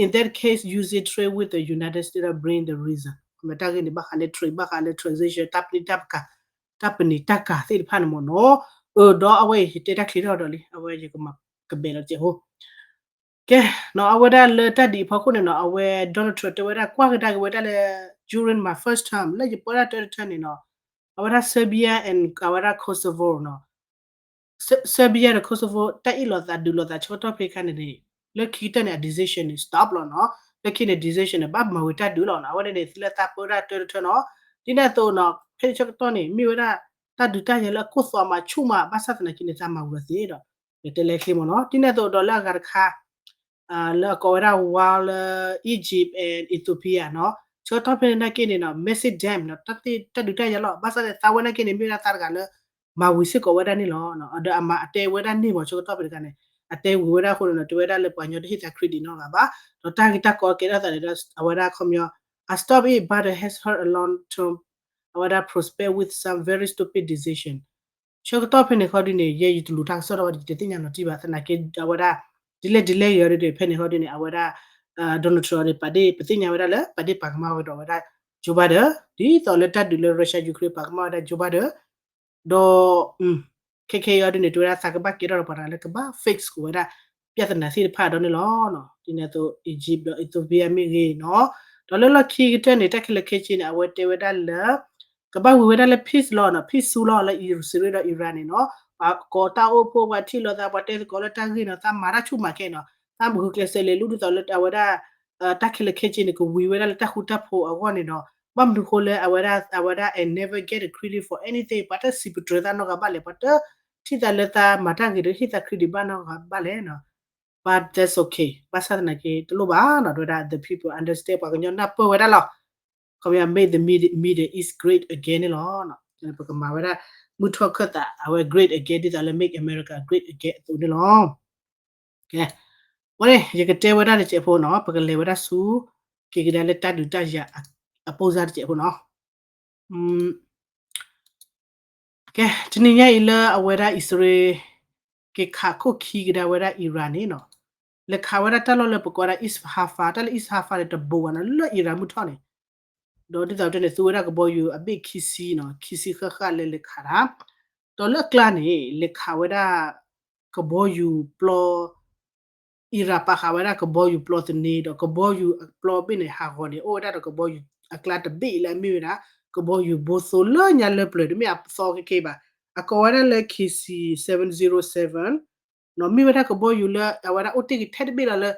in that case, use trade with the United States bring the reason မ့ၢ်တၢ်ဂ့ၢ်န့ၣ် ဘၣ်ဃးလၢ trade ဘၣ်ဃးလၢ transition တၢ်ပနံာ်တၢ်ကၤ တၢ်ပနံာ်တၢ်ကၤသ့ၣ်တဖၣ်န့ၣ်မ့ၢ်နီၤ အၢ ဒီးအဝဲအံၤ ယတဲတၢ်ချံထီၣ်ဒီးလံ အဝဲယကမၤကဘဲးလီၤတစဲးဖိ ကဲ နီၤ အဝဲဒၣ်လၢတၢ်ဒ်အံၤအဖီခိၣ်န့ၣ်နီၤ အဝဲ Donald Trump တဲဝဲဒၣ် ကွၢ်ကဒါက့ၤဝဲဒၣ်လၢ during my first term လၢယပၢတၢ်တၢတထၢန့ၣ်နီၤ အဝဲဒၣ် Serbia and အဝဲဒၣ် Kosovo နီၤ Serbia ဒီး Kosovo တၢ်အ့ၣ်လိာ်သးဒုးလိာ်သးဆၢကတီၢ်ဖဲခါန့ၣ်န့ၣ် လၢခံကတၢၢ်န့ၣ် အ decision န့ၣ် stop လီၤနီၤ လၢခံန့ၣ် decision န့ၣ် ဘၣ်မၤဝံၤတၢ်ဒုးလီၤနီၤ အဝဲန့ၣ်န့ၣ် သုလၢသးပၢတၢ်တၢတထၢနီၤ ဒ်န့ၣ်အသိးနီၤ ဖဲန့ၣ်ဆၢကတီၢ်န့ၣ် မ့ၢ်ဝဲဒၣ် တၢ်ဒုးတၢ်ယၤလၢအခိၣ်သွးမးဆူၣ်မး ဘၣ်ဆၣ်သနာ်က့န့ၣ် သးမၤဝံၤအီၤသ့ဒီး တဲလဲၤချ့မ့ၢ်နီၤ ဒ်န့ၣ်အသိးဒီးလၢအဂၤတခါ လၢအကိးဝဲဒၣ် war လၢ Egypt and Ethiopia နီၤ ဆၢကတီၢ်ဖဲန့ၣ်နာ်က့န့ၣ်နီၤ massive dam နီၤ တၢ်သ့ၣ်တၢ်ဒုးတၢ်ယၤလီၤ ဘၣ်ဆၣ်န့ၣ် သးဝဲနာ်က့န့ၣ် မ့ၢ်ဝဲဒၣ်သးတဂၤလၢ မၤဝံၤစ့ၢ်ကီးဝဲဒၣ်န့ၣ်လီၤ ဒီးအမၤအတဲဝဲဒၣ်န့ၢ်မး ဆၢကတီၢ်ဖဲတခါန့ၣ် အတဲဝံၤဝဲဒၣ်အဃိန့ၣ်နီၤ တဲဝဲဒၣ်လၢပှၤကညီတဟ့ၣ်သး credit နီတဂၤဘၣ် ဒီးတၢ်ဂ့ၢ်တၢ်ကီကဲထီၣ်သးန့ၣ်ဒီး အဝဲဒၣ်ခီပညီ I stop it but it has hurt a long term အဝဲဒၣ် prospect with some very stupid decision ဆၢကတီၢ်ဖဲန့ၣ်ခီဒ်န့ၣ် ယဲယတလူၤတၢ်ကစီၣ်ထီၣ်ဝဲဒၣ် ယတသ့ၣ်ညါနီၤတံၢ်ဘၣ် သနာ်က့အဝဲဒၣ် ဒ်လဲၣ်ဒ်လဲၣ်ဂ့ၤအီၤဒ်န့ၣ် ဖဲန့ၣ်ခီဒ်န့ၣ် အဝဲဒၣ် Donald Trump န့ၣ် ပာ်ဒ့ၣ် ပသ့ၣ်ညါဝဲဒၣ်လၢ ပာ်ဒ့ၣ်ပာ်ကမၣ်ဝဲဒီးဝဲဒၣ် Joe Biden ဒ်သိးလၢတၢ်ဒုးလၢ Russia Ukraine ပာ်ကမၣ်ဝဲဒၣ် Joe Biden ဒီး ခဲခဲအံၤအီၤဒ်န့ၣ် တဲဝဲဒၣ်သးကဘၣ်ကဲထီၣ်ဒီးပှၤတဂၤလၢကဘၣ် fix ကီးဝဲဒၣ် ပြဿနာသ့ၣ်တဖၣ်ဒီးန့ၣ်လီၤ. ဒ်န့ၣ်အသိး Egypt ဒီး Ethiopia မ့ၢ်ဂ့ၤနီၤ ဒီးလၢလီၢ်ခံကတၢၢ်န့ၣ် တၢ်ခဲလၢာ်ခဲဆ့န့ၣ် အဝဲတဲဝဲဒၣ်လၢ ကဘၣ်ဝံၤဝဲဒၣ်လၢ peace လီၤနီၤ peace ဆူလီၤလၢ Israel ဒီး Iran န့ၣ်နီၤ ပှၤကိးတၢ်အိၣ်ဖှိၣ် ပှၤထံၣ်လိာ်သး ပှၤတဲသကိးလၢတၢ်ဂ့ၢ်နီၤ သးမၤတၢ်ဆူၣ်မၤခဲနီၤ သးမုၢ်ဂုာ်ကျဲးစၢးလဲၤလူဒ်သိးလၢအဝဲဒၣ် တၢ်ခဲလၢာ်ခဲဆ့န့ၣ် ကဝံၤဝဲဒၣ်လၢတၢ်ဃူတၢ်ဖိးအဂီၢ်န့ၣ်ဒီး ဘၣ်မနုၤဃိလၢအဝဲဒၣ် အဝဲဒၣ် and never get the credit for anything ပှၤတစံးပတြၢၤသးနီတဂၤဘၣ်လဲၣ် ပှၤတထံၣ်သးလၢသးမၤတၢ်ဂ့ၤဒီးဟ့ၣ်သး credit ဘၣ်နီတဂၤဘၣ်လဲၣ်နီၤ But that's okay ဘၣ်ဆၣ်သနာ်က့တလိၣ်ဘၣ်နီၤ တဲဝဲဒၣ် the people understand ပှၤကညီနၢ်ပၢၢ်ဝဲဒၣ်လီၤ ခီပညီ make the Middle, Middle East great again န့ၣ်လီၤ. ပကမၤဝဲဒၣ် မုၢ်ထီၣ်ခၢၣ်သး အဝဲ great again ဒ်သိးလၢ make America great again အသိးန့ၣ်လီၤ. ကဲ, ဝဲန့ၣ် ယကတဲဝဲဒၣ်တစဲးဖိနီၤ ပကလဲၤဝဲဒၣ်ဆူ က့ၤကဒါလၢတၢ်ဒုးတၢ်ယၤအပိၢ်စါတစဲးဖိနီၤ ကဲ, တနံၤညါအံၤလၢအဝဲဒၣ်အံၣ်စရ့လး က့ၤခးခိၣ်ခံကဒါဝဲဒၣ် Iran န့ၣ်နီၤ, လဲၤခးဝဲဒၣ်တၢ်လီၢ်လၢပကိးဝဲဒၣ် Isfahan တၢ်လၢ Isfahan န့ၣ် တဘိးဘၣ်နီၤ လၢ Iran မုၢ်ထီၣ်န့ၣ်, ဒီးဒ်သိးတဲန့ၣ် သူဝဲဒၣ်ကဘီယူၤအဘ့ၣ်ခံဆံနီၤ, ခံဆံဃၣ်ဃၣ်လၢလဲၤခးတၢ်, ဒီးလၢအကျါန့ၣ် လဲၤခးဝဲဒၣ် ကဘီယူၤပျီ အံရၣ်ပာ်ဃာ်ဝဲဒၣ်ကဘီယူၤပျီသန့, ဒီးကဘီယူၤအပျီဘ့ၣ်န့ၣ် ဟးဂီၤန့ၣ် အိၣ်ဝဲဒၣ်ဒီးကဘီယူၤအကျါတဘ့ၣ်လၢအမ့ၢ်ဝဲဒၣ် ကဘီယူၤဘိသိလၢညါလၢပျၢၤ တမ့ၢ်အသီခဲကဲဘၣ်. အကိးဝဲဒၣ်လၢ K C seven zero seven နီၤ, မ့ၢ်ဝဲဒၣ်ကဘီယူၤလၢအဝဲဒၣ်အိၣ်တ့ၢ်က့ၤထဲတဘ့ၣ်လီၤလၢ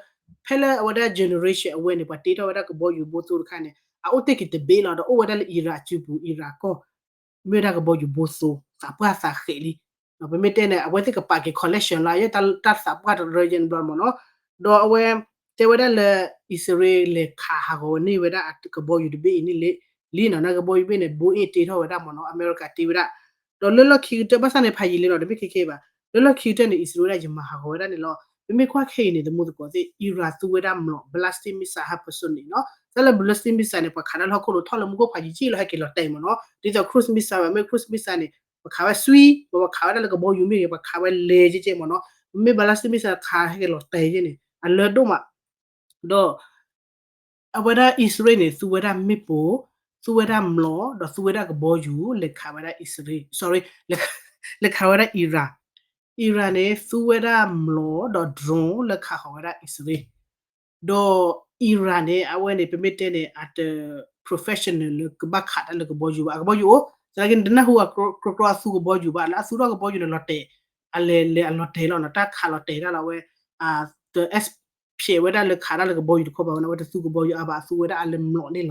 ဖဲလၢအဝဲဒၣ် generation အဝဲန့ၣ် ပှၤတ့ထီၣ်ဝဲဒၣ်ကဘီယူၤဘိသိတခါန့ၣ် အအိၣ်တ့ၢ်က့ၤတဘ့ၣ်လီၤ ဒီးအိၣ်ဝဲဒၣ်လၢအံရၣ်အစုပူၤ အံရၣ်ကီၢ် မ့ၢ်ဝဲဒၣ်ကဘီယူၤဘိသိ သးပှၢ်သးဃဲးလံ. ပမ့ၢ်တဲန့ၣ် အဝဲသ့ၣ်ကပာ်က့ၤ collection လီၤ ယဲတၢ်သးပှၢ်တရၢယဲန့ၣ်ဘျီမ့ၢ်နီၤ. ဒီးအဝဲ တဲဝဲဒၣ်လၢ အံၣ်စရ့လးလဲၤခးဟးဂီၤဝဲန့ၢ်ဝဲဒၣ်ကဘီယူၤတဘ့ၣ်အံၤန့ၣ်လံ, လံနီၤ ကဘီယူၤဘ့ၣ်န့ၣ် Boeing တ့ထီၣ်ဝဲဒၣ်မ့ၢ်နီၤ အမဲရကၤတ့ဝဲဒၣ်. ဒီးလၢလီၢ်ခံကတၢၢ် ဘၣ်ဆၣ်န့ၣ်ဖးယံာ်လံနီၤ တမ့ၢ်ခဲကဲဘၣ်. လၢလီၢ်ခံကတၢၢ်န့ၣ် အံၣ်စရ့လးဝဲဒၣ်ယမၤဟးဂီၤဝဲဒၣ်န့ၣ်လီၤ. ပမ့ၢ်ကွၢ်ခဲအံၤန့ၣ် သမူသကိးသ့ၣ် အံရၣ်သူဝဲဒၣ်မျိာ် ballistic missile hypersonic နီၤ, တၢ်လၢ ballistic missile န့ၣ် ပှၤခးတၢ်လၢဟီၣ်ခိၣ်လိၤထီၣ်လၢမူခိၣ်ဖးယံာ်ကံၣ်လီၤ ဟဲက့ၤလီၤတဲာ်မ့ၢ်နီၤ. ဒ်သိး cruise missile ဘၣ် မ့ၢ် cruise missile န့ၣ် ပှၤခးဝဲ ဆွံ ပှၤခးဝဲဒၣ်လၢကဘီယူၤမ့ၢ်ဂ့ၤ ပှၤခးဝဲလဲၤကဲကဲမ့ၢ်နီၤ. မ့မ့ၢ် ballistic missile ခးဟဲက့ၤလီၤတဲာ်ကဲန့ၣ် အလၢဒိၣ်မး ဒီး အဝဲဒၣ်အံၣ်စရ့လးန့ၣ် သူဝဲဒၣ်မ့ၣ်ပိၢ်, သူဝဲဒၣ်မျိာ် ဒီးသူဝဲဒၣ်ကဘီယူၤ လဲၤခးဝဲဒၣ်အံၣ်စရ့လး, sorry, လဲၤခးဝဲဒၣ်အံရၣ်. အံရၣ်န့ၣ် သူဝဲဒၣ်မျိာ်ဒီး drone လၢခးဃီၤဝဲဒၣ်အံၣ်စရ့လး. ဒီးအံရၣ်န့ၣ် အဝဲန့ၣ် ပမ့ၢ်တဲန့ၣ် အတ professional လၢကဘၣ်ခးတၢ်လၢကဘီယူၤဘၣ်. အကဘီယူၤအိၣ် သနာ်က့န့ၣ် တနၢ်ဟူအကြိကြိအသူကဘီယူၤဘၣ် လၢအသူထီၣ်ကဘီယူၤန့ၣ် လီၤတဲာ်, အလဲၤလဲၤအလီၤတဲာ်လီၤနီၤ တၢ်ခးလီၤတဲာ်တၢ်လီၤ အဝဲ တ ဖျဲးဝဲဒၣ်လၢခးတၢ်လၢကဘီယူၤတခီဘၣ်ဝဲန့ၣ် အဝဲတသူကဘီယူၤအါဘၣ် အသူဝဲဒၣ်အလၢမျိာ်န့ၣ်လီၤ.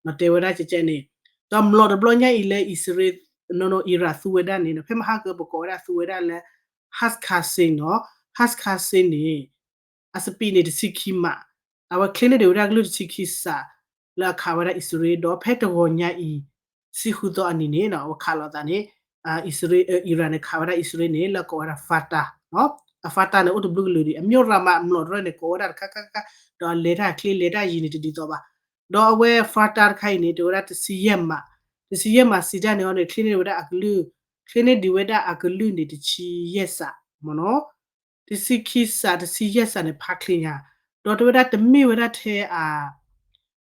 နီၤ တဲဝဲဒၣ်ကဲကဲန့ၣ်, ဒီးမျိာ်တဘျီညါအံၤလၢအံၣ်စရ့လး နီၤနီၤ အံရၣ်သူဝဲဒၣ်န့ၣ် ဖဲမဟါကပကိးဝဲဒၣ်သူဝဲဒၣ်လၢ Hawk Case နီၤ, Hawk Case န့ၣ် အ speed န့ၣ် တဆံခံမး, အဝဲချ့န့ၢ်ဒံးဝဲဒၣ်ကလုၢ်တဆံခံစး လၢအခးဝဲဒၣ်အံၣ်စရ့လး ဒီးဖဲတဂီၤညါအံၤ ဆံဃုသီအနံၤန့ၣ် အဝဲခးလိာ်သးန့ၣ် အံၣ်စရ့လး အံရၣ်န့ၣ် ခးဝဲဒၣ်အံၣ်စရ့လးန့ၣ် လၢကိးဝဲဒၣ် Fattah နီၤ, အ Fattah န့ၣ် အိၣ်တဘျုးကလုာ်ဒံး အမျိာ်ရၤမးမျိာ်တရၢန့ၣ် ကိးဝဲဒၣ်တခါခါခါ, ဒီးအလဲၤတၢ်ချ့လဲၤတၢ်ယံၤန့ၣ်တဒ်သိးဘၣ်. ဒီးအဝဲ Fattah တခါအံၤန့ၣ် တဲဝဲဒၣ်တဆံယဲၢ်မး, တဆံယဲၢ်မးစံးတၢ်န့ၣ်အီၤန့ၣ် ချ့န့ၢ်ဝဲဒၣ်အကလုၢ်, ချ့န့ၢ်ဒံးဝဲဒၣ်အကလုၢ်န့ၣ် တဆံယဲၢ်စး မ့ၢ်နီၤ, တဆံခံစး တဆံယဲၢ်စးန့ၣ် ဖးချ့ညါ, ဒီးတဲဝဲဒၣ်တမ့ၢ်ဝဲဒၣ်ထဲအ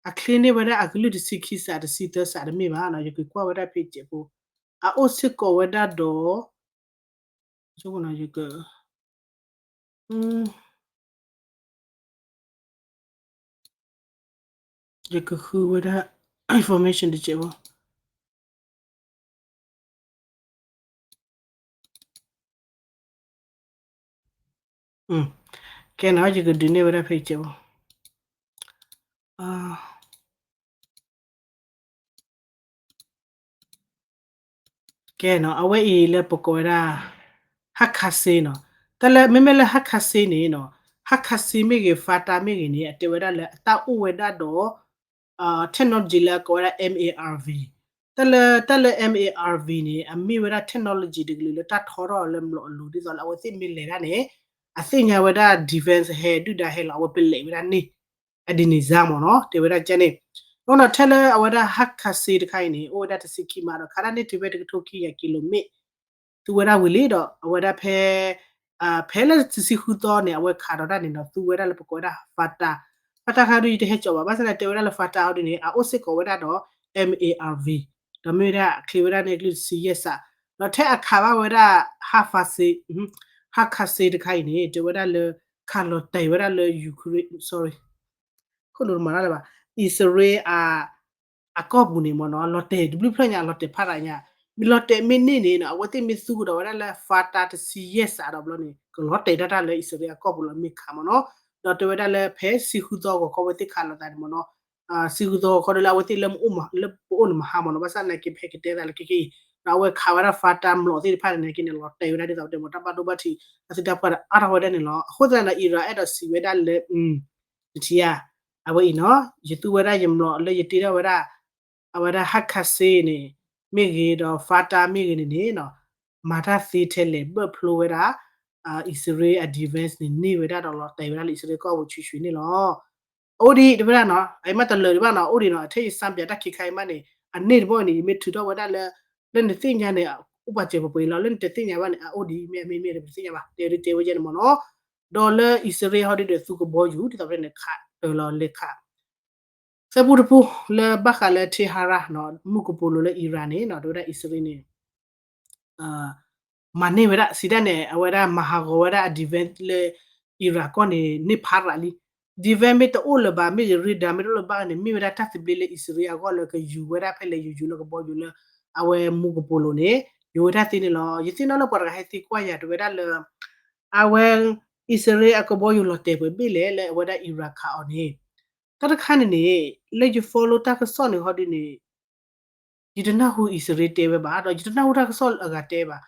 အချ့န့ၢ်ဝဲဒၣ်အကလုၢ်တဆံခံစး တဆံသၢစးတမ့ၢ်ဘၣ်နီၤ, ယကကွၢ်ဝဲဒၣ်ဖဲစဲးဖိ, အအိၣ်စ့ၢ်ကီးဝဲဒၣ်ဒီး ယက ယကဃုဝဲဒၣ် information တစဲးဖိ ကဲနီၤ ယကဒုးနဲၣ်ဝဲဒၣ်ဖဲစဲးဖိ ကဲနီၤ အဝဲအံၤလၢပကိးဝဲဒၣ် Hawk Case နီၤ, တၢ်လၢ မ့မ့ၢ်လၢ Hawk Case န့ၣ်နီၤ, Hawk Case မ့ၢ်ဂ့ၤ Fattah မ့ၢ်ဂ့ၤန့ၣ် အတဲဝဲဒၣ်လၢအတၢ်အိၣ်ဝဲဒၣ်ဒီး technology လၢအကိးဝဲဒၣ် MARV, တၢ်လၢ တၢ်လၢ MARV န့ၣ် အမ့ၢ်ဝဲဒၣ် technology တကလုာ်လၢတၢ်ထီထီၣ်လၢမျိာ်အလိၤ ဒ်သိးလၢအဝဲသ့ၣ်မ့ၢ်လဲၤတၢ်န့ၣ် အသ့ၣ်ညါဝဲဒၣ် defense ဟဲဒုၣ်ဒါဟဲလီၤ အဝဲပလဲၤဝဲဒၣ်န့ၣ် အဒ်န့ၣ်စါမ့ၢ်နီၤ တဲဝဲဒၣ်ကဲန့ၣ်, ဒီးနီၤ ထဲလၢအဝဲဒၣ် Hawk Case တခါအံၤန့ၣ် အိၣ်ဝဲဒၣ်တဆံခံမးဒီး ခးတၢ်န့ၢ်တုၤဖဲတကထိခံကယၤကံလိမ့ၣ် သူဝဲဒၣ်ဝံၤလံဒီး အဝဲဒၣ်ဖဲ ဖဲလၢတဆံဃုသီန့ၣ် အဝဲခးဒီးတၢ်န့ၣ်ဒီး သူဝဲဒၣ်လၢပကိးဝဲဒၣ် Fattah, Fattah ခါဒုးယတဟဲကၠီဘၣ် ဘၣ်ဆၣ်န့ၣ် တဲဝဲဒၣ်လၢ Fattah အီၤဒ်န့ၣ် အအိၣ်စ့ၢ်ကီးဝဲဒၣ်ဒီး MARV, ဒီးမ့ၢ်ဝဲဒၣ်အချ့ဝဲဒၣ်န့ၣ်ကလုၢ်တဆံယဲၢ်စး, ဒီးထဲအခးဘၣ်ဝဲဒၣ် Hawk Case, Hawk Case တခါအံၤန့ၣ် တဲဝဲဒၣ်လၢ ခးလီၤတဲာ်ဝဲဒၣ်လၢ Ukraine, sorry, ခိၣ်လိာ်တမၤတၢ်လၢၤဘၣ်, အံၣ်စရ့လး အကီၢ်ပူၤန့ၣ်မ့ၢ်နီၤ လီၤတဲာ်တဘျုးဖျၢၣ်ညါ လီၤတဲာ်ဖးဒိၣ်ညါ, မ့ၢ်လီၤတဲာ်မ့ၢ်န့ၢ်န့ၣ်နီၤ အဝဲသ့ၣ်မ့ၢ်သူကဒီးဝဲဒၣ်လၢ Fattah တဆံယဲၢ်စးဒီးဘျီန့ၣ် ကလီၤတဲာ်တၢ်တၢ်လၢအံၣ်စရ့လးအကီၢ်ပူၤလီၤမ့ၢ်ခးမ့ၢ်နီၤ, ဒီးတဲဝဲဒၣ်လၢဖဲဆံဃုသီဂီၤခီဝဲသ့ၣ်ခးလိာ်သးန့ၣ်မ့ၢ်နီၤ, ဆံဃုသီဂီၤခီဒီးလၢအဝဲသ့ၣ်လၢမ့ၢ်အိၣ်မး လၢပအိၣ်န့ၣ်မဟါမ့ၢ်နီၤ ဘၣ်ဆၣ်သနာ်က့ဖဲကတဲသးလၢခဲကနံၣ်အံၤ ဒီးအဝဲခးဝဲဒၣ် Fattah မျိာ်သ့ၣ်တဖၣ်န့ၣ် သနာ်က့န့ၣ် လီၤတဲာ်ဝဲဒၣ်ဒ်သိးပတဲမ့ၢ် တၢ်ဘၣ်ဒိဘၣ်ထံး အသုတၢ်ပှၢ်ဒီးအါထီၣ်ဝဲဒၣ်န့ၣ်လီၤ. အဃိသတးဒီး အံၣ်စရ့လးအဲၣ်ဒိးစံးဝဲဒၣ်လၢ နထံၣ်ဧါ, အဝဲအံၤနီၤ ယသူဝဲဒၣ်ယမျိာ်လၢယတ့ထီၣ်ဝဲဒၣ် အဝဲဒၣ် Hawk Case န့ၣ် မ့ၢ်ဂ့ၤဒီး Fattah မ့ၢ်ဂ့ၤန့ၣ်န့ၣ်နီၤ မၤတၢ်သ့ထဲလဲၣ် ဘၢၣ်ဖျိဝဲဒၣ် အံၣ်စရ့လးအ defense န့ၣ် န့ၢ်ဝဲဒၣ်ဒီးလီၤတဲာ်ဝဲဒၣ်လၢအံၣ်စရ့လးကီၢ်ပူၤဆံးဆံးန့ၣ်လီၤ. အိၣ်ဒံးတဝဲဒၣ်နီၤ အမ့ၢ်တလၢာ်ဒံးဘၣ်နီၤ အိၣ်ဒံးနီၤ ထဲယစၢ်ပၠးတၢ်ခံခါအံၤမးန့ၣ် အန့ၢ်တဘီအံၤန့ၣ် ယမ့ၢ်ထုးထီၣ်ဝဲဒၣ်လၢ လၢနသ့ၣ်ညါန့ၣ် အိၣ်ပာ်စၢၤပှဲၤပှဲၤလီၤ လၢနတသ့ၣ်ညါဘၣ်န့ၣ် အအိၣ်ဒံး မ့ၢ်အမ့ၢ်မ့ၢ်တသ့ၣ်ညါဘၣ် တဲဒ်တဲဝဲယဲန့ၣ်မ့ၢ်နီၤ. ဒီးလၢအံၣ်စရ့လးဟီဒ်ဒီးသူကဘီယူၤ ဒ်သိးပတဲန့ၣ် ခးတၢ်လီၤလဲၤခး သၢပူတပူ လၢဘၣ်ဃးလၢ Tehran နီၤ မူကပိာ်လိၤလၢ Iran န့ၣ်နီၤ တဲဝဲဒၣ်အံၣ်စရ့လးန့ၣ် မၤန့ၢ်ဝဲဒၣ် စံးတၢ်န့ၣ် အဝဲဒၣ်မၤဟးဂီၤဝဲဒၣ်အ defense လၢ Iran ကီၢ်န့ၣ် န့ၢ်ဖးရးလံ. Defense မ့ၢ်တအိၣ်လၢၤဘၣ် မ့ၢ် radar မ့ၢ်တအိၣ်လၢၤဘၣ်န့ၣ် မ့ၢ်ဝဲဒၣ်တၢ်သဘျ့လၢအံၣ်စရ့လးအဂီၢ်လၢကယူၤဝဲဒၣ်ဖဲလဲၣ်ယူၤယူၤလၢကဘီယူၤလၢ အဝဲမူကပိာ်လိၤန့ၣ် ယူၤဝဲဒၣ်သ့န့ၣ်လီၤ. ယသ့ၣ်နီၣ်လၢပှၤတဂၤဟဲသံကွၢ်ယၤ တဲဝဲဒၣ်လၢ အဝဲ အံၣ်စရ့လးအကဘီယူၤလီၤတဲာ်ပှဲၤဘ့ၣ်လဲၣ်လၢအဝဲဒၣ် Iran ခးအီၤန့ၣ် တၢ်တခါန့ၣ်န့ၣ် လၢယ follow တၢ်ကစီၣ်န့ၣ်ဟီဒ်န့ၣ် ယတနၢ်ဟူအံၣ်စရ့လးတဲဝဲဘၣ် ဒီးယတနၢ်ဟူတၢ်ကစီၣ်အဂၤတဲဘၣ်.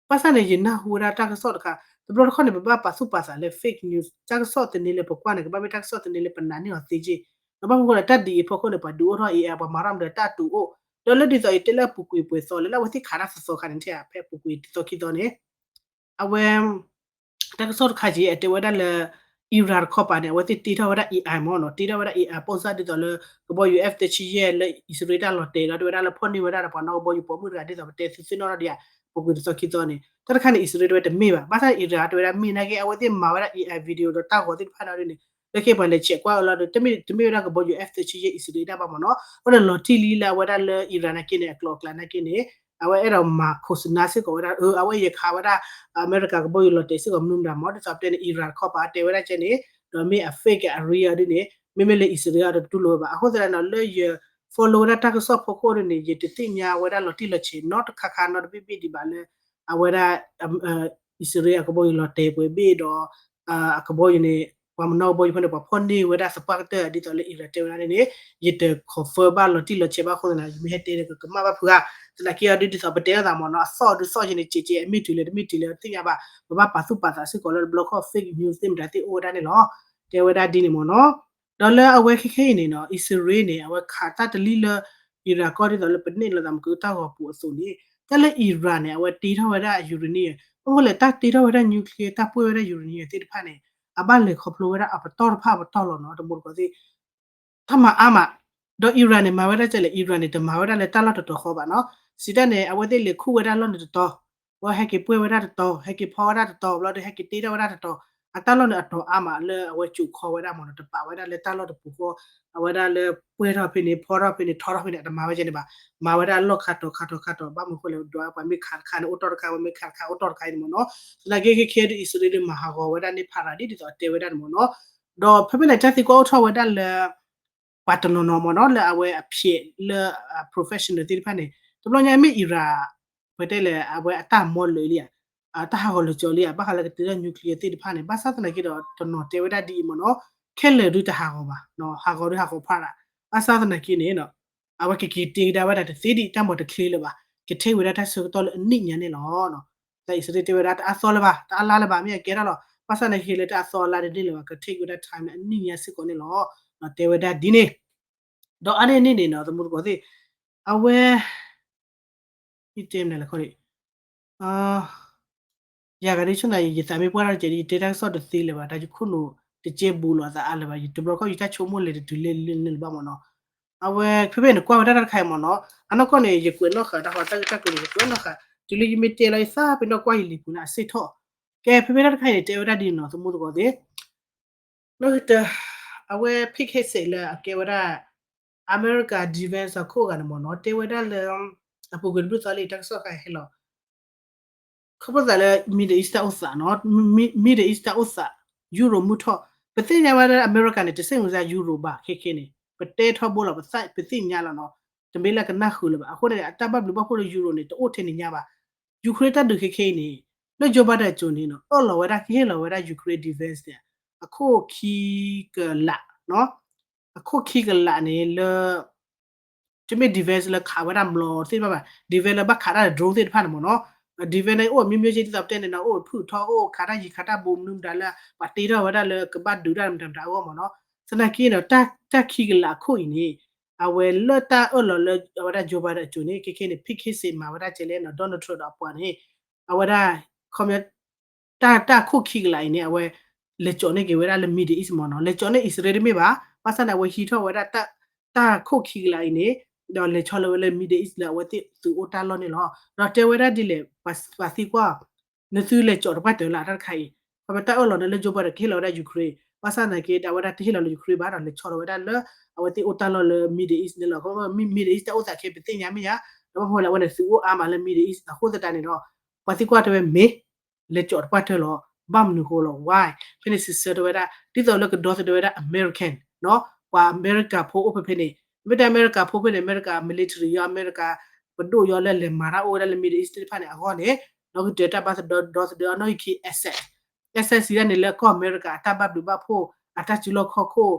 ဘၣ်ဆၣ်န့ၣ် ယနၢ်ဟူဝဲဒၣ်တၢ်ကစီၣ်တခါ တဘျီတခီၣ်န့ၣ် ပဘၣ်ပာ်သူၣ်ပာ်သးလၢ fake news တၢ်ကစီၣ်သန့လၢပကွၢ်န့ၣ် ကဘၣ်မ့ၢ်တၢ်ကစီၣ်သန့လၢပနာ်န့ၢ်အီၤသ့က့ၢ်. ဒီးဘၣ်မနုၤဃိလဲၣ် တၢ်ဒ်အံၤအဖီခိၣ်န့ၣ် ပှၤဒုးအိၣ်ထီၣ်အံၤ ပှၤမၤထီၣ်မတၤတၢ်တူၢ်အိၣ် ဒီးလၢဒ်သိးအံၤတဲလၢအပူၤကွံာ်ပှဲၤသီလဲၣ် လၢအဝဲသ့ၣ်ခးတၢ်သီသီလဲၣ် လၢအဝဲသ့ၣ်ခးတၢ်သီခံသီန့ၣ် အဝဲ တၢ်ကစီၣ်တခါက့ အတဲဝဲဒၣ်လၢ Iran တခီပၤန့ၣ် အဝဲသ့ၣ်တ့ထီၣ်ဝဲဒၣ် A I မ့ၢ်နီၤ တ့ထီၣ်ဝဲဒၣ် A I ပိၢ်စၢ်ဒ်သိးလၢ ကဘီယူၤ F သၢဆံယဲၢ် လၢအံၣ်စရ့လးတၢ်လီၤတဲာ်လီၤ တဲဝဲဒၣ်လၢဖီၣ်န့ၢ်ဝဲဒၣ်ဒီးပှၤနီၣ်ကဘီယူၤပိာ်မုၣ်တဂၤဒ်သိးပတဲသုသ့ၣ်နီၣ်ထီၣ်ဒံးဧါ ပူၤကွံာ်တသီခံသီန့ၣ် တၢ်တခါန့ၣ် အံၣ်စရ့လးတဲဝဲတမ့ၢ်ဘၣ် ဘၣ်ဆၣ် Iran တဲဝဲဒၣ်မ့ၢ်နာ်က့ အဝဲသ့ၣ်မၤဝဲဒၣ် A I video ဒီးတၢ်ဂီၤသ့ၣ်တဖၣ်န့ၣ်ဒ်န့ၣ် လၢခဲပှၤလဲၤဆဲးကွၢ်အီၤလီၤဒီး တမ့ၢ်တမ့ၢ်ဝဲဒၣ်ကဘီယူၤ F သၢဆံယဲၢ် အံၣ်စရ့လးဒၣ်ဘၣ်မ့ၢ်နီၤ အဃိဒီးလီၤတံၢ်လံလၢအဝဲဒၣ်လၢ Iran နာ်က့န့ၣ် အကျိၤအကျဲနာ်က့န့ၣ် အဝဲအဲၣ်ဒိးမၤခိၣ်စနါစ့ၢ်ကီးဝဲဒၣ် အဝဲယခးဝဲဒၣ် အမဲရကၤကဘီယူၤလီၤတဲာ်စ့ၢ်ကီးမနုၤမတၤမ့ၢ် ဒ်သိးပတဲန့ၣ် Iran တခီပၤတဲဝဲဒၣ်ကဲန့ၣ် ဒီးမ့ၢ်အ fake အ real ဒ်န့ၣ် မ့မ့ၢ်လၢအံၣ်စရ့လးဒီးတတူၢ်လိာ်ဝဲဘၣ် အဃိသတးန့ၣ် လၢယ follow ဝဲဒၣ်တၢ်ကစီၣ်ဖီခိၣ်ဒ်န့ၣ် ယတသ့ၣ်ညါဝဲဒၣ်လီၤတံၢ်လီၤဆဲးနီတခါခါနီတဘ့ၣ်ဘ့ၣ်ဒံးဘၣ်လၢ အဝဲဒၣ် အံၣ်စရ့လးအကဘီယူၤလီၤတဲာ်ပှဲၤဘ့ၣ်ဒီး အကဘီယူၤန့ၣ် ပှၤမနီၣ်ကဘီယူၤဖဲန့ၣ် ပှၤဖီၣ်န့ၢ်ဝဲဒၣ်သပှၢ်ကတၢၢ် ဒ်သိးလၢ Iran တဲဝဲဒၣ်န့ၣ် ယတ confirm ဘၣ်လီၤတံၢ်လီၤဆဲးဘၣ်အဃိသတးန့ၣ် ယမ့ၢ်ဟဲတဲဒီးကကမၣ်ဘၣ်ဖုဂၤ သနာ်က့အီၤဒ် ဒ်သိးပတဲလိာ်သးမ့ၢ်နီၤ အသီၣ်ဒုးသီၣ်က့န့ၣ် ကဲကဲအမ့ၢ်တုၤလဲၣ်တမ့ၢ်တုၤလဲၣ်တသ့ၣ်ညါဘၣ် ပဘၣ်ပာ်သူၣ်ပာ်သးစ့ၢ်ကီးလၢတဘျီခီၣ် fake news သ့ၣ်မတၤသ့ၣ်အိၣ်ဝဲဒၣ်န့ၣ်လီၤ တဲဝဲဒၣ်ဒ်န့ၣ်မ့ၢ်နီၤ ဒီးလၢအဝဲခဲခဲအံၤန့ၣ်နီၤ အံၣ်စရ့လးန့ၣ် အဝဲခးတၢ်တလံလၢ Iran ကီၢ်ဒ်သိးလၢပန့ၢ်လိာ်သးမုၢ်ကတၢၢ်ဂီၤပူၤအသိးန့ၣ် တၢ်လၢ Iran န့ၣ် အဝဲတ့ထီၣ်ဝဲဒၣ် uranium ဘၣ်မနုၤလဲၣ် တၢ်တ့ထီၣ်ဝဲဒၣ် nuclear တၢ်ပှဲၢ်ဝဲဒၣ် uranium သ့ၣ်တဖၣ်န့ၣ် အဘၣ်လဲၤခီဖျိဝဲဒၣ်အပတီၢ်တဖၣ်အပတီၢ်လီၤနီၤ တမူတကိးသ့ၣ် တၢ်မၤအါမး ဒီး Iran န့ၣ် မၤဝဲဒၣ်ကဲလဲၣ် Iran န့ၣ် တမၤဝဲဒၣ်လၢတၢ်လီၢ်တတီၤဃီဘၣ်နီၤ စံးတၢ်န့ၣ် အဝဲသ့ၣ်လဲၤခူၣ်ဝဲဒၣ်လီၢ်န့ၣ်တတီၤ ဝဲဟဲက့ၤပှဲၢ်ဝဲဒၣ်တတီၤ ဟဲက့ၤဖီဝဲဒၣ်တတီၤ ဘျီဒီးဟဲက့ၤတ့ထီၣ်ဝဲဒၣ်တတီၤ အတၢ်လီၢ်န့ၣ်အတီၤအါမးလၢအဝဲကိးခီဝဲဒၣ်မ့ၢ်နီၤ တပာ်ဝဲဒၣ်လၢတၢ်လီၢ်တပူၤဃီ အဝဲဒၣ်လၢပှဲၢ်ထီၣ်ဖဲန့ၣ် ဖီထီၣ်ဖဲန့ၣ် ထီထီၣ်ဖဲန့ၣ် အတမၤဝဲကဲန့ၣ်ဘၣ် မၤဝဲဒၣ်လီၢ်ခါတီၤခါတီၤခါတီၤ ဘၣ်မနုၤဃိလဲၣ် ဒွးပှၤမ့ၢ်ခးတခါန့ၣ် အိၣ်တီၢ်တခါ ဝဲမ့ၢ်ခးတခါအိၣ်တီၢ်တခါအံၤန့ၣ်မ့ၢ်နီၤ သနာ်က့ခဲခဲဒ်အံၣ်စရ့လးမၤဟးဂီၤဝဲဒၣ် န့ၢ်ဖးရၤဒ် ဒ်သိးအတဲဝဲဒၣ်န့ၣ်မ့ၢ်နီၤ ဒီးဖဲဖဲန့ၣ် တၢ်သံကွၢ်အိၣ်ထီၣ်ဝဲဒၣ်လၢ ပှၤတနီၤနီၤမ့ၢ်နီၤ လၢအဝဲအဖျဲးလၢ professional သ့ၣ်တဖၣ်န့ၣ် တဘျီညါမ့ၢ် Iran ပတဲလဲၣ် အဝဲအတၢ်မီလၢာ်လံဧါ တၢ်ဟးဂီၤလၢာ်ကၠီလံဧါ ဘၣ်ဃးလၢကတ့ထီၣ် nuclear သ့ၣ်တဖၣ်န့ၣ် ဘၣ်ဆၣ်သနာ်က့ဒီး တနီၤတဲဝဲဒၣ်ဒ်အံၤမ့ၢ်နီၤ ခဲလၢာ်ဒုတဟးဂီၤဘၣ် ဟးဂီၤဒုဟးဂီၤဖးရၤ ဘၣ်ဆၣ်သနာ်က့န့ၣ် အဝဲကက့ၤတ့ကဒါဝဲဒၣ်တသ့ဒံး တၢ်မၤတချ့လၢၤဘၣ် ကထံၣ်ဝဲဒၣ်တၢ်ဆၢကတီၢ်လၢအနံၣ်ညါန့ၣ်လီၤ တၢ်အံၣ်စရ့လးတဲဝဲဒၣ် တအါသီလၢၤဘၣ် တအါလါလၢၤဘၣ် မ့ၢ်အကဲထီၣ်လီၤ ဘၣ်ဆၣ်သနာ်က့လၢတအါသီအလါတန့ၢ်လၢၤဘၣ် ကထံၣ်ဝဲဒၣ် time လၢအနံၣ်ညါစ့ၢ်ကီးန့ၣ်လီၤ တဲဝဲဒၣ်ဒ်န့ၣ် ဒီးအါန့ၢ်န့ၣ်န့ၣ်နီၤ သမူသကိးသ့ၣ် အဝဲ မ့ၢ်တဲမနုၤလဲၣ်ခီန့ၣ် ယၤဂၤဒ်ဆိနၤ ယသးမ့ၢ်ပှၢ်ထီၣ်တကဲးဒ် ယတဲတၢ်ကစီၣ်တသ့လၢၤဘၣ် တၢ်ယခိၣ်နူာ်တကဲဘူးလိာ်အသးအါလၢၤဘၣ် ယတဘျီခီၣ် ယတၢ်ဆိကမိၣ်လဲၤတတုၤလၢလၢလၢဘၣ်မ့ၢ်နီၤ အဝဲဖဲဖဲန့ၣ် ကွၢ်ဝဲဒၣ်တၢ်တခါအံၤမ့ၢ်နီၤ အနီၢ်ကီၢ်န့ၣ် ယကွဲးနီၣ်ဃာ်တၢ်ဃီတၢ်ဂ့ၢ်တၢ်ကျိၤန့ၣ် ယကွဲးနီၣ်ဃာ် တုၤလၢယမ့ၢ်တဲလီၤယသးပ့ၤနီၣ်ကွၢ်ယလံာ်ပူၤန့ၣ် အစ့ၣ်ထီၣ် ကဲ ဖဲဖဲတၢ်တခါအံၤန့ၣ် တဲဝဲဒၣ်ဒ်န့ၣ်နီၤ သမူသကိးသ့ၣ် နီၢ်ကတၢၢ် အဝဲ Pete Hegseth လၢအကဲဝဲဒၣ် အမဲရကၤ defense အခိၣ်အဂၤန့ၣ်မ့ၢ်နီၤ တဲဝဲဒၣ်လၢ အပူၤကွံာ်တဘျုးသီလံ တၢ်ကစီၣ်တခါအံၤဟဲလီၤ ခီဖျိသးလၢ Middle East တၢ်အိၣ်သးနီၤ Middle East တၢ်အိၣ်သး Europe မုၢ်ထီၣ် ပသ့ၣ်ညါဝဲလၢအမဲရကၤန့ၣ် တစ့ၣ်မုၢ်စါ Europe ဘၣ် ခဲခဲန့ၣ် ပတဲထီဘိလီၤ ပသ့ၣ်ညါလီၤနီၤ တမ့ၢ်လၢကနၣ်ဃုာ်လၢၤဘၣ် အဃိန့ၣ် အတၢ်ဘၣ်ဘျုးဘၣ်ဖှိၣ်လၢ Europe န့ၣ် တအိၣ်ထဲန့ၣ်ညါဘၣ် Ukraine တၢ်ဒုးခဲခဲအံၤန့ၣ် လၢ Joe Biden အစိၤန့ၣ်နီၤ အၢၣ်လီၤဝဲဒၣ် ကဟ့ၣ်လီၤဝဲဒၣ် Ukraine defense န့ၣ် အခိၣ်ခံကလး အခိၣ်ခံကလးန့ၣ်လၢ တမ့ၢ် defense လၢခးဝဲဒၣ်မျိာ်သ့ၣ်တဖၣ်ဘၣ် defense လၢဘၣ်ခးတၢ် drone သ့ၣ်တဖၣ်န့ၣ်မ့ၢ်နီၤ defense န့ၣ် အိၣ်မ့ၢ်မ့ၢ်က့ ဒ်သိးပတဲန့ၣ်နီၤ အိၣ်ဖုၣ်ထီ အိၣ်ခးတၢ်ယံၤခးတၢ်ဘိမနုၤမတၤလၢ ပှၤတ့ထီၣ်ဝဲဒၣ်လၢကဘၣ်ဒုးတၢ်မတၤမတၤအဂီၢ်မ့ၢ်နီၤ သနာ်က့ဒီး တၢ်ခံကလးအခိၣ်အံၤန့ၣ် အဝဲလၢတၢ်အၢၣ်လီၤလၢအဝဲဒၣ် Joe Biden အစိၤန့ၣ် ခဲခဲန့ၣ် Pete Hegseth မၤဝဲဒၣ်ကဲလဲၣ်နီၤ Donald Trump ဒီးအပှၤန့ၣ် အဝဲဒၣ် ခီ တၢ် တၢ်ခိၣ်ခံကလးအံၤန့ၣ် အဝဲ လဲၤကၠီၤန့ၢ်က့ၤဝဲဒၣ်လၢ Middle East မ့ၢ်နီၤ လဲၤကၠီၤန့ၢ်အံၣ်စရ့လးတမ့ၢ်ဘၣ် ဘၣ်ဆၣ်န့ၣ် အဝဲဟံးထီၣ်ဝဲဒၣ် တၢ်ခိၣ်ခံကလးအံၤန့ၣ် ဒီးလဲၤဆီလီၤဝဲလၢ Middle East လၢအဝဲသ့ၣ်သုးအိၣ်တၢ်လီၢ်န့ၣ်လီၤ. ဒီးတဲဝဲဒၣ်ဒ်လဲၣ် ပှၤသံကွၢ် နသုလဲၤကၠီၤတပှၢ်တၢၢ်လၢတၢ်တခါအံၤ ခီဖျိတၢ်အၢၣ်လီၤန့ၣ်လၢ Joe Biden ကဟ့ၣ်လီၤဝဲဒၣ် Ukraine ဘၣ်ဆၣ်သနာ်က့ အဝဲဒၣ်တဟ့ၣ်လီၤလၢ Ukraine ဘၣ်ဒီး လဲၤဆီလီၤဝဲဒၣ်လၢ အဝဲသ့ၣ်အိၣ်တၢ်လီၢ်လၢ Middle East န့ၣ်လီၤ. Middle East တၢ်အိၣ်သးခဲ ပသ့ၣ်ညါမ့ၢ်ဧါ, ဒီးဘၣ်မနုၤလဲၣ် အဝဲန့ၣ်သုးအိၣ်အါမးလၢ Middle East အဃိသတးန့ၣ်ဒီး ပှၤသံကွၢ်တဲဝဲမ့ၢ် လဲၤကၠီးတပှၢ်တၢၢ်လီၤ. ဘၣ်မနုၤဃိလီၤ why ဖဲန့ၣ် စံးဆၢတဲဝဲဒၣ် ဒ်သိးလၢကဒီသဒၢဝဲဒၣ် American နီၤ, ပှၤအမဲရကၤဖိအိၣ်ဖဲဖဲန့ၣ်, မ့ၢ်တဲအမဲရကၤဖိဖဲန့ၣ် အမဲရကၤ military ယီၤ အမဲရကၤပဒိၣ်ယီၤလၢလဲၤမၤတၢ်အိၣ်ဝဲဒၣ်လၢ Middle East သ့ၣ်တဖၣ်န့ၣ် အဂီၢ်န့ၣ် နီၣ်ဂံၢ်တၢတၢ်ဘၣ်သဒၢ ဒီသဒၢအနီၣ်ဂံၢ်ခံ access, access ဒၣ်န့ၣ် လၢကီၢ်အမဲရကၤအတၢ်ဘၣ်ဘျုးဘၣ်ဖှိၣ် အတၢ်စုလီၢ်ခီၣ်ခိၣ်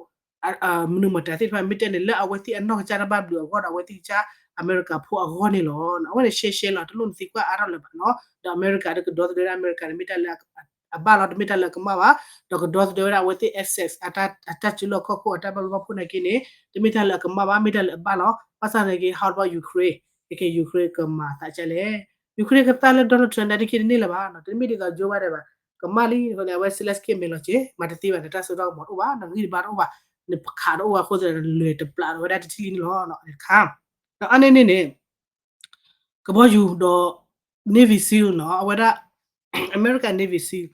မနုၤမတၤသ့ၣ်တဖၣ် မ့ၢ်တဲန့ၣ် လၢအဝဲသ့ၣ်အနီၢ်ကစၢ်တၢ်ဘၣ်ဘျုးအဂီၢ်ဒီး အဝဲသ့ၣ်ကစၢ်အမဲရကၤဖိအဂီၢ်န့ၣ်လီၤ. အဝဲန့ၣ်ရှဲရှဲလီၤ တလိၣ်နသံကွၢ်အါထီၣ်လၢၤဘၣ်နီၤ, ဒီးအမဲရကၤဒီးကဒီသဒၢဝဲဒၣ်အမဲရကၤန့ၣ် မ့ၢ်တၢ်လၢအဘၣ်လီၤ, တမ့ၢ်တၢ်လၢအကမၣ်ဘၣ်, ဒီးကဒီသဒၢဝဲဒၣ်အဝဲသ့ၣ် access အတၢ်စုလီၢ်ခီၣ်ခိၣ်အတၢ်ဘၣ်ဘျုးဘၣ်ဖှိၣ်နာ်က့န့ၣ် တမ့ၢ်တၢ်လၢအကမၣ်ဘၣ်, မ့ၢ်တၢ်လၢအဘၣ်လီၤ. ဘၣ်ဆၣ်သနာ်က့ how about Ukraine, ခဲကဲ Ukraine ကမၤသးဒ်လဲၣ်, Ukraine ကသါလၢ Donald Trump ဒၣ်တခ့တန့ၢ်လၢၤဘၣ်နီၤ, တမ့ၢ်ဒ်သိး Joe Biden ဘၣ်, ကမၣ်လံအဃိန့ၣ် အဝဲ Zelenskyy မဲာ်လီၤက့ၤ မၤတသ့ဘၣ်န့ၣ် တၢ်စိတၢ်ကမီၤတအိၣ်ဘၣ်, နဂံၢ်တဘါတအိၣ်ဘၣ်, နခးတအိၣ်ဘၣ်အဃိသတးန့ၣ် လဲၤတပျးဒီးဝဲဒၣ်တထံၣ်လံန့ၣ်လီၤ, တခါ, ဒီးအါန့ၢ်န့ၣ်န့ၣ် ကဘီယူၤဒီး Navy SEAL နီၤ, အဝဲဒၣ် American Navy SEAL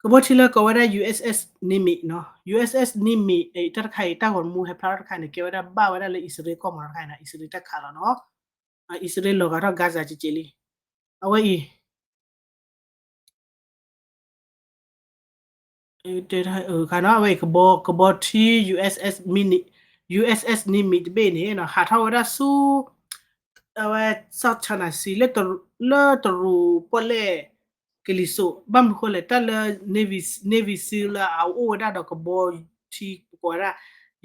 ကဘီထံလၢကိးဝဲဒၣ် USS Nimitz နီၤ, USS Nimitz အံၤ တၢ်တခါအံၤ တၢ်ဂီၤမူဟဲဖျါထီၣ်တခါန့ၣ် ကဲဝဲဒၣ်ဘၣ်ဝဲဒၣ်လၢအံၣ်စရ့လးကီၢ်မနီၤတခါအံၤ အံၣ်စရ့လးတၢ်ခးလီၤနီၤ, အံၣ်စရ့လးလီၤဂာ်ထီၣ် Gaza ကက့ၤလံ, အဝဲအံၤ တဲခါနီၤ အဝဲအံၤ ကဘီ ကဘီထံ USS Nimitz, USS Nimitz တဘ့ၣ်န့ၣ် ဟးထီၣ်ဝဲဒၣ်ဆူ အဝဲ South China Sea လၢ လၢတရူးပီၣ်လဲၣ်ကလံၤစိး, ဘၣ်မနုၤဃိလဲၣ် တၢ်လၢ Navy, Navy SEAL လၢအအိၣ်ဝဲဒၣ်ဒီးကဘီထံ ပကိးဝဲဒၣ်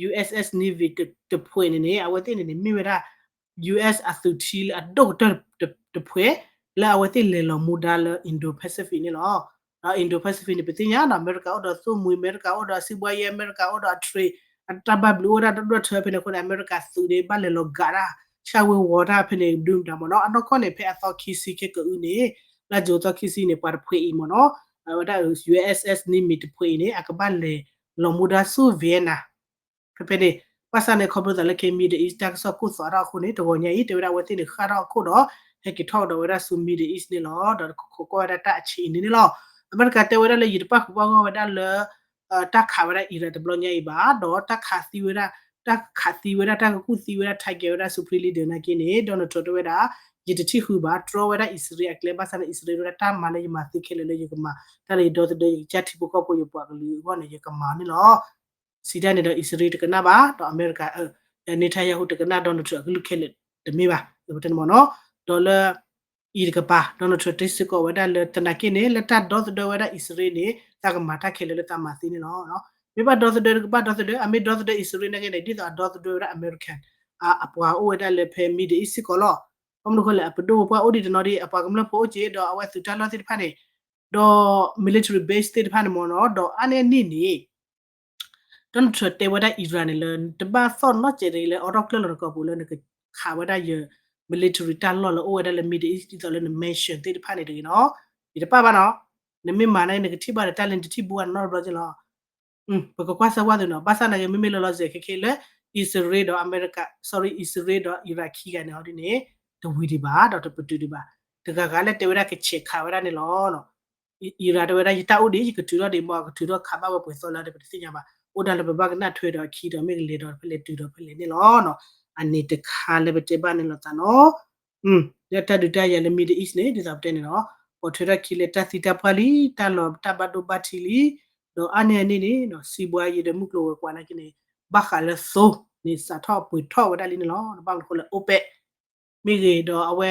USS Nimitz တဖှဲးန့ၣ်န့ၣ် အဝဲသ့ၣ်န့ၣ်န့ၣ် မ့ၢ်ဝဲဒၣ် US အသုးထံလၢအဒိၣ်ကတၢၢ်တဖှဲး လၢအဝဲသ့ၣ်လဲၤလီၤမူဒါလၢ Indo-Pacific န့ၣ်လီၤ. ဒီး Indo-Pacific န့ၣ် ပသ့ၣ်ညါဒီး အမဲရကၤအိၣ်ဒီးသိၣ်မှံၤ, အမဲရကၤအိၣ်ဒီးစံးဘှါယဲ, အမဲရကၤအိၣ်ဒီးအ trade, အတၢ်ဘၣ်ဘျုးအိၣ်ဒၣ်ဒီဒူၣ်ထၢဖဲန့ၣ်အဃိန့ၣ် အမဲရကၤသုးန့ၣ် ဘၣ်လဲၤလီၤဂာ်ဒၣ် ဆှၢဝ့ၤဝီၤတၢ်ဖဲန့ၣ် ဒုမတၤမနီၤ. အနီၢ်ကီၢ်န့ၣ် ဖဲအသီခံဆံခဲကအုန့ၣ် လါယူၤသီခံဆံန့ၣ် ပှၤတဖှဲးအံၤမနီၤ, အဝဲဒၣ် USS Nimitz တဖှဲးအံၤန့ၣ် အကဘၣ်လဲၤလီၤမူဒါဆူ Vietnam ဖဲဖဲန့ၣ်, ဘၣ်ဆၣ်န့ၣ် ခီဖျိသးလၢခဲ Middle East တၢ်ကစီၣ်ကိၢ်သီးထီၣ်အဃိန့ၣ် တဂီၤညါအံၤ တဲဝဲဒၣ်အဝဲသ့ၣ်န့ၣ် ဃၣ်ထီၣ်အခိၣ်ဒီး ဟဲက့ၤထီၣ်ကဒီးဝဲဒၣ်ဆူ Middle East န့ၣ်လီၤ. ဒီးတခိးကွၢ်ဝဲဒၣ်တၢ်အဆံးအံၤန့ၣ်န့ၣ်လီၤ. အမဲရကၤတဲဝဲဒၣ်လၢ ယတပၣ်ဃုာ်ပှၤဂီၢ်ဝဲဒၣ်လၢ တၢ်ခးဝဲဒၣ် Iran တဘျီညါအံၤဘၣ်, ဒီးတၢ်ခးသံဝဲဒၣ်, တၢ်ခးသံဝဲဒၣ်, တၢ်ကကူၣ်သံဝဲဒၣ် target ဝဲဒၣ် Supreme Leader နာ်က့န့ၣ် Donald Trump တဲဝဲဒၣ် ယတထံၣ်ဃုာ်ဘၣ်, တြီဝဲဒၣ်အံၣ်စရ့လးအကျဲ, ဘၣ်ဆၣ်န့ၣ် အံၣ်စရ့လးတဲဝဲဒၣ် တၢ်မၤလၢယမၤသ့ခဲလၢာ်လၢယကမၤ, တၢ်လၢယဒီသဒၢ ယကစၢ်ထံဖိကီၢ်ဖိ ယပှၤကလုာ်အဂီၢ်န့ၣ် ယကမၤအီၤန့ၣ်လီၤ. စံးတၢ်န့ၣ်ဒီး အံၣ်စရ့လးတကနၣ်ဘၣ်, ဒီးအမဲရကၤ Netanyahu တကနၣ် Donald Trump အကလုၢ်ခဲလၢာ်တမ့ၢ်ဘၣ်, ပတဲန့ၣ်မနီၤ. ဒီးလၢ အံၤတကပၤ Donald Trump တဲစ့ၢ်ကီးဝဲဒၣ်လၢ သနာ်က့န့ၣ် လၢတၢ်ဒီသဒၢဝဲဒၣ်အံၣ်စရ့လးန့ၣ် သးကမၤတၢ်ခဲလၢာ်လၢသးမၤသ့န့ၣ်လီၤ. မ့ၢ်ဘၣ်ဒီသဒၢတကဘၣ်ဒီသဒၢ, အမ့ၢ်ဒီသဒၢအံၣ်စရ့လးနာ်က့န့ၣ် ဒ်သိးအဒီသဒၢဝဲဒၣ် American အပှၤအိၣ်ဝဲဒၣ်လၢဖဲ Middle East စ့ၢ်ကီးလီၤ. ဘၣ်မနုၤဃိလဲၣ် အပဒိၣ်ပပှၢ်အိၣ်ဒံးတနီၤဒံး အပှၤကမျၢၢ်ဖိအိၣ်က့ၤ ဒီးအဝဲသုးတၢ်လီၢ်သ့ၣ်တဖၣ်န့ၣ်, ဒီး military base သ့ၣ်တဖၣ်န့ၣ်မနီၤ, ဒီးအါန့ၢ်အန့ၣ်န့ၣ် Donald Trump တဲဝဲဒၣ် Iran န့ၣ်လၢ တဘၣ်သီၣ်နီၣ်စဲးတဂ့ၤလၢအီထီၣ်ကျၢၢ်လီၤနကီၢ်ပူၤလၢနကခးဝဲဒၣ်ယ military တၢ်လီၢ်လၢအိၣ်ဝဲဒၣ်လၢ Middle East ဒ်သိးလၢန mansion သ့ၣ်တဖၣ်န့ၣ်တဂ့ၤနီၤ. ယတပၣ်ဘၣ်နီၤ, နမ့ၢ်မၤန့ၣ် နကထံၣ်ဘၣ်ဒီးတၢ်လၢနတထံၣ်ဘၣ်နီတဘျီက့လီၤ. ပကကွၢ်စၢၤဝဲသုနီၤ, ဘၣ်ဆၣ်သနာ်က့ မ့မ့ၢ်လီၤလီၤဆဲးဆဲးခဲခဲလၢ အံၣ်စရ့လးဒီးအမဲရကၤ, sorry အံၣ်စရ့လးဒီး Iran ခံဂၤန့ၣ်ဟီဒ်န့ၣ် တဝံၤဒံးဘၣ် ဒီးတပတုာ်ဒံးဘၣ်. တဂၤဂၤလၢတဲဝဲဒၣ်ကဆဲးခးဝဲဒၣ်န့ၣ်လီၤ. Iran တဲဝဲဒၣ် ယတၢ်အိၣ်ဒံး ယကထုးထီၣ်ဒံးမ့ၢ် ကထုးထီၣ်ခးဘၣ်ဝဲပှဲၤသီလၢၤဒီး ပတသ့ၣ်ညါဘၣ်. အိၣ်ဒၣ်လၢပဘၣ်ကနၣ်ထွဲဒီးအခံဒီး မ့ၢ်ကလဲၤဒီးဖဲလဲၣ်တုၤဒီးဖဲလဲၣ်န့ၣ်လီၤ. အန့ၣ်တခါလၢပတဲဘၣ်န့ၣ်လီၤသးနီၤ. လၢတၢ်ဒုးတၢ်ယၤလၢ Middle East န့ၣ် ဒ်သိးပတဲန့ၣ်လီၤ. ပိာ်ထွဲထီၣ်ခံလၢတၢ်သံတၢ်ပှၢ်လံ, တၢ်လီၤတၢ်ဘၣ်ဒိဘၣ်ထံးလံ, ဒီးအါန့ၢ်အန့ၣ်န့ၣ် စံးဘှါယံၤဒီးမုၢ်ကျိၤဝဲၤကွာ်နာ်က့န့ၣ် ဘၣ်ဃးလၢသိန့ၣ် စးထီၣ်ပှ့ၤထီၣ်ဝဲဒၣ်လံန့ၣ်လီၤ. ဘၣ်မနုၤဃိလၢ OPEC မ့ၢ်ဂ့ၤဒီးအဝဲ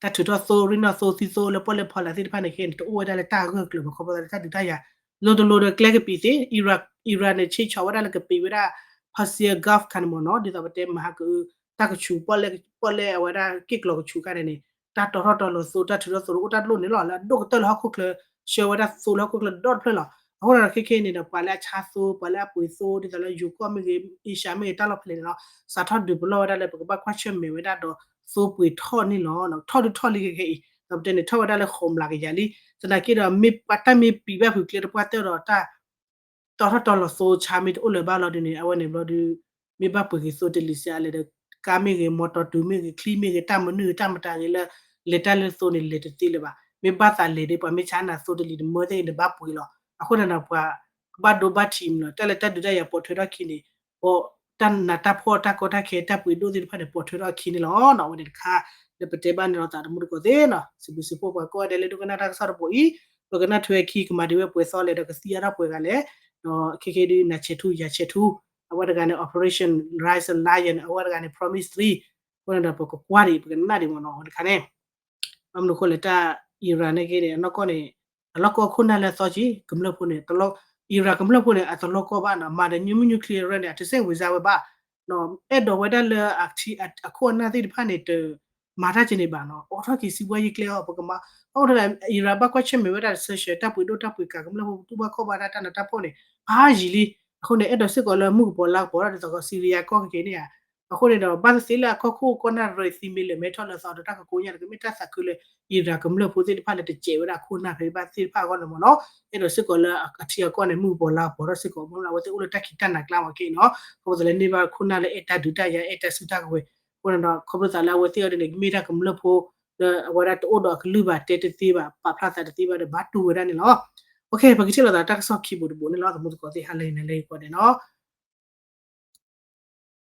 တၢ်ထုးထီၣ်သိ ရ့ၣ်နီၣ်သိ သံသိလၢပီၣ်လဲၣ်ဖီလာ်သ့ၣ်တဖၣ်န့ၣ် ခဲအံၤန့ၣ် တအိၣ်ဝဲဒၣ်လၢတၢ်ဂၢၢ်ကျၢၤဘၣ် ခီဖျိလၢတၢ်ဒုးတၢ်ယၤ လိၤတလိၤဒီးကျဲကပံာ်သ့ Iran န့ၣ် ဆ့ဆီးဝဲဒၣ်လၢကပံာ်ဝဲဒၣ် Persian Gulf ခါန့ၣ်မ့ၢ်နီၤ ဒ်သိးပတဲမဟါကအု တၢ်ကဆူး ပီၣ်လဲၣ်အဝဲဒၣ်က့ၣ်ကျီၤကဆူးခါန့ၣ်န့ၣ် တၢ်တီထီၣ်တီလီၤသိ တၢ်ထုးထီၣ်သိအိၣ်တၢ်တလိၣ်န့ၣ်လီၤ လၢအဒိၣ်ကတၢၢ်လၢဟီၣ်ခိၣ်ချၢ ဆှၢဝဲဒၣ်သိလၢဟီၣ်ခိၣ်ချၢဒီတဖျၢၣ်လီၤ. အဃိဒီးခဲခဲအံၤန့ၣ်ဒီး ပှၤလၢအဆါသိ ပှၤလၢအပှ့ၤသိ ဒ်သိးလၢယိၤကီၢ်မ့ၢ်ဂ့ၤ Asia မ့ၢ်ဂ့ၤ တၢ်လီၢ်ဖဲလဲၣ်န့ၣ်လီၤ စးထီၣ်ဒုးပလီၢ်ဝဲဒၣ်လၢပကဘၣ်ကွၢ်ဆၢၣ်မဲာ်ဝဲဒၣ်ဒီးသိပှ့ၤထီၣ်န့ၣ်လီၤ. ထီၣ်ဒုးထီၣ်လံခဲခဲအံၤ ဒီးပတဲန့ၣ် ထီၣ်ဝဲဒၣ်လၢဃိးမျးကယၤလံ. သနာ်က့ဒီး မ့ၢ်တၢ်မ့ၢ်ပံာ်ဘၣ်ဖုးကျဲတပှၢ်တၢၢ်ဒီးတၢ် တီထီၣ်တီလီၤသိဆါမ့ၢ်တအိၣ်လၢၤဘၣ်လီၤဒ်န့ၣ် အဝဲန့ၣ်ဘျီဒုး မ့ၢ်ဘၣ်ပှ့ၤက့ၤသိတလံၤစ့အါလဲၣ်ဒီး ကါမ့ၢ်ဂ့ၤ မီတီတုၤမ့ၢ်ဂ့ၤ ချံမ့ၢ်ဂ့ၤ တၢ်မနုၤဂ့ၤ တၢ်မတၤဂ့ၤလၢ လဲၤတၢ်လၢသိန့ၣ် လဲၤတသ့လၢၤဘၣ်. မ့ၢ်ဘၣ်သးလဲၤဒီး ပှၤမ့ၢ်ဆါနၤသိတလံၤတမၢသ့ၣ်န့ၣ် နဘၣ်ပှ့ၤလီၤ. အဃိန့ၣ်ဒီးပှၤ ဘၣ်ဒိဘၣ်ထံးမးလီၤ. တၢ်လၢတၢ်ဒုးတၢ်ယၤပိာ်ထွဲထီၣ်အခံန့ၣ် ပတၢ်နးတၢ်ဖှီၣ်တၢ်ကီတၢ်ခဲတၢ်ပှ့ၤဒိၣ်သ့ၣ်တဖၣ်န့ၣ် ပိာ်ထွဲထီၣ်အခံန့ၣ်လီၤနီၤ. အဝဲန့ၣ်တခါ လၢပတဲဘၣ်န့ၣ်လီၤသးတမူတကိးသ့ၣ်နီၤ. စံးဘျုးစံးဖှိၣ်ပှၤကိးဂၤဒဲးလၢဒိကနၣ်တၢ်ကစီၣ်တဘိအံၤ, ပကနၣ်ထွဲအခံ ကမၤဒံးဝဲပှဲၤသီလဲၣ်ဒီးကသံအါထီၣ်ပှဲၤဂၤလဲၣ်, ဒီးခဲကနံၣ်အံၤဒုး နၤဆဲးထူ ယၤဆဲးထူ, အဝဲတဂၤန့ၣ် Operation Rise Lion အဝဲတဂၤန့ၣ် Promise Three, အဃိန့ၣ်ဒီးပကကွၢ်ဒံး ပကနၣ်ဒံးမးနီၤ အဝဲတခါန့ၣ် ဘၣ်မနုၤအဃိလဲၣ် တၢ် Iran န့ၣ်က့န့ၣ် အနီၢ်ကီၢ်န့ၣ် အလီၢ်ကီၢ်ခိၣ်နၢ်လၢအသီကံ ကမျၢၢ်ဖိန့ၣ် Iran ကမျၢၢ်ဖိန့ၣ် အတလီၢ်ကီၢ်ဘၣ်နီၤ, မၤဒီး nuclear န့ၣ် အတစဲးဝံၤစါဝဲဘၣ်, အဲၣ်ဒိးဝဲဒၣ်လၢ အခိၣ်အနၢ်သ့ၣ်တဖၣ်န့ၣ် တမၤတၢ်ကန့ၣ်ဘၣ်နီၤ, အိးထီၣ်က့ၤစံးဘှါယံာ်ကျဲအီၤ ပကမၤ, အဃိန့ၣ် Iran ဘၣ်ကွၢ်ဆၢၣ်မဲာ်ဝဲဒၣ်တဆၢဆၢ တၢ်ပှ့ၤဒိၣ်တၢ်ပှ့ၤကး ကမျၢၢ်ဖိတူၢ်ဘၣ်ခီၣ်ဘၣ်တၢ် တၢ်နးတၢ်ဖှီၣ်န့ၣ် ဖးယံာ်လံ, အဃိန့ၣ် အဲၣ်ဒိးစ့ၢ်ကီးလၢမုၢ်ကပီၤလါကပီၤ ဒ်သိးကီး Syria ကီၢ်ကက့ၤန့ၣ်ဧါ အဃိန့ၣ်ဒီး ဘၣ်သ့ၣ်သ့ၣ်လၢအကီၢ်ခိၣ်ကီၢ်နၢ်ရၢၢ်သံမ့ၢ်လၢာ်မဲထီၣ်လၢအသီဒီး တၢ်ကကိညါန့ၣ် ကမ့ၢ်တၢ်သးခုလၢ Iran ကမျၢၢ်ဖိသ့ၣ်တဖၣ်လၢတစဲးဝဲဒၣ်အခိၣ်အနၢ်ဖဲဘၣ်သ့ၣ်တဖၣ်အဂီၢ်န့ၣ်မ့ၢ်နီၤ, အဲၣ်ဒိးစ့ၢ်ကီးလၢအထံအကီၢ်န့ၣ် မုၢ်ကပီၤလါကပီၤထီၣ်စ့ၢ်ကီး မ့ၢ်လၢအဝဲသ့ၣ်အိၣ်လၢတၢ်ခံးတၢ်နၤကျါမ့ၢ်က့နီၤ, ခီဖျိသးလၢန့ၢ်ဘၣ်ခိၣ်နၢ်လၢအဲၣ်တၢ်ဒုးတၢ်ယၤ အဲၣ်တၢ်စုတၢ်ကဝဲၤ, အဃိန့ၣ်ဒီး ခီဖျိသးလၢအဝဲသ့ၣ်အံၤန့ၣ် ကမ့ၢ်တၢ်ကမျၢၢ်ဖိ လၢအဝဲဒၣ်တအိၣ်ဒီးအကလုၢ်ဘၣ် တဲတသ့ဘၣ် ပာ်ဖျါသးတသ့ဘၣ်ဒီး ဘၣ်တူၢ်ဝဲဒၣ်န့ၣ်လီၤ. ပကထံၣ်လိာ်သးတၢ်ကစီၣ်ခံဘိတဘိန့ၣ်လီၤ သမူသကိးသ့ၣ် ဟါလၢအဂ့ၤ နၤလၢအဂ့ၤကိးဂၤဒဲးနီၤ.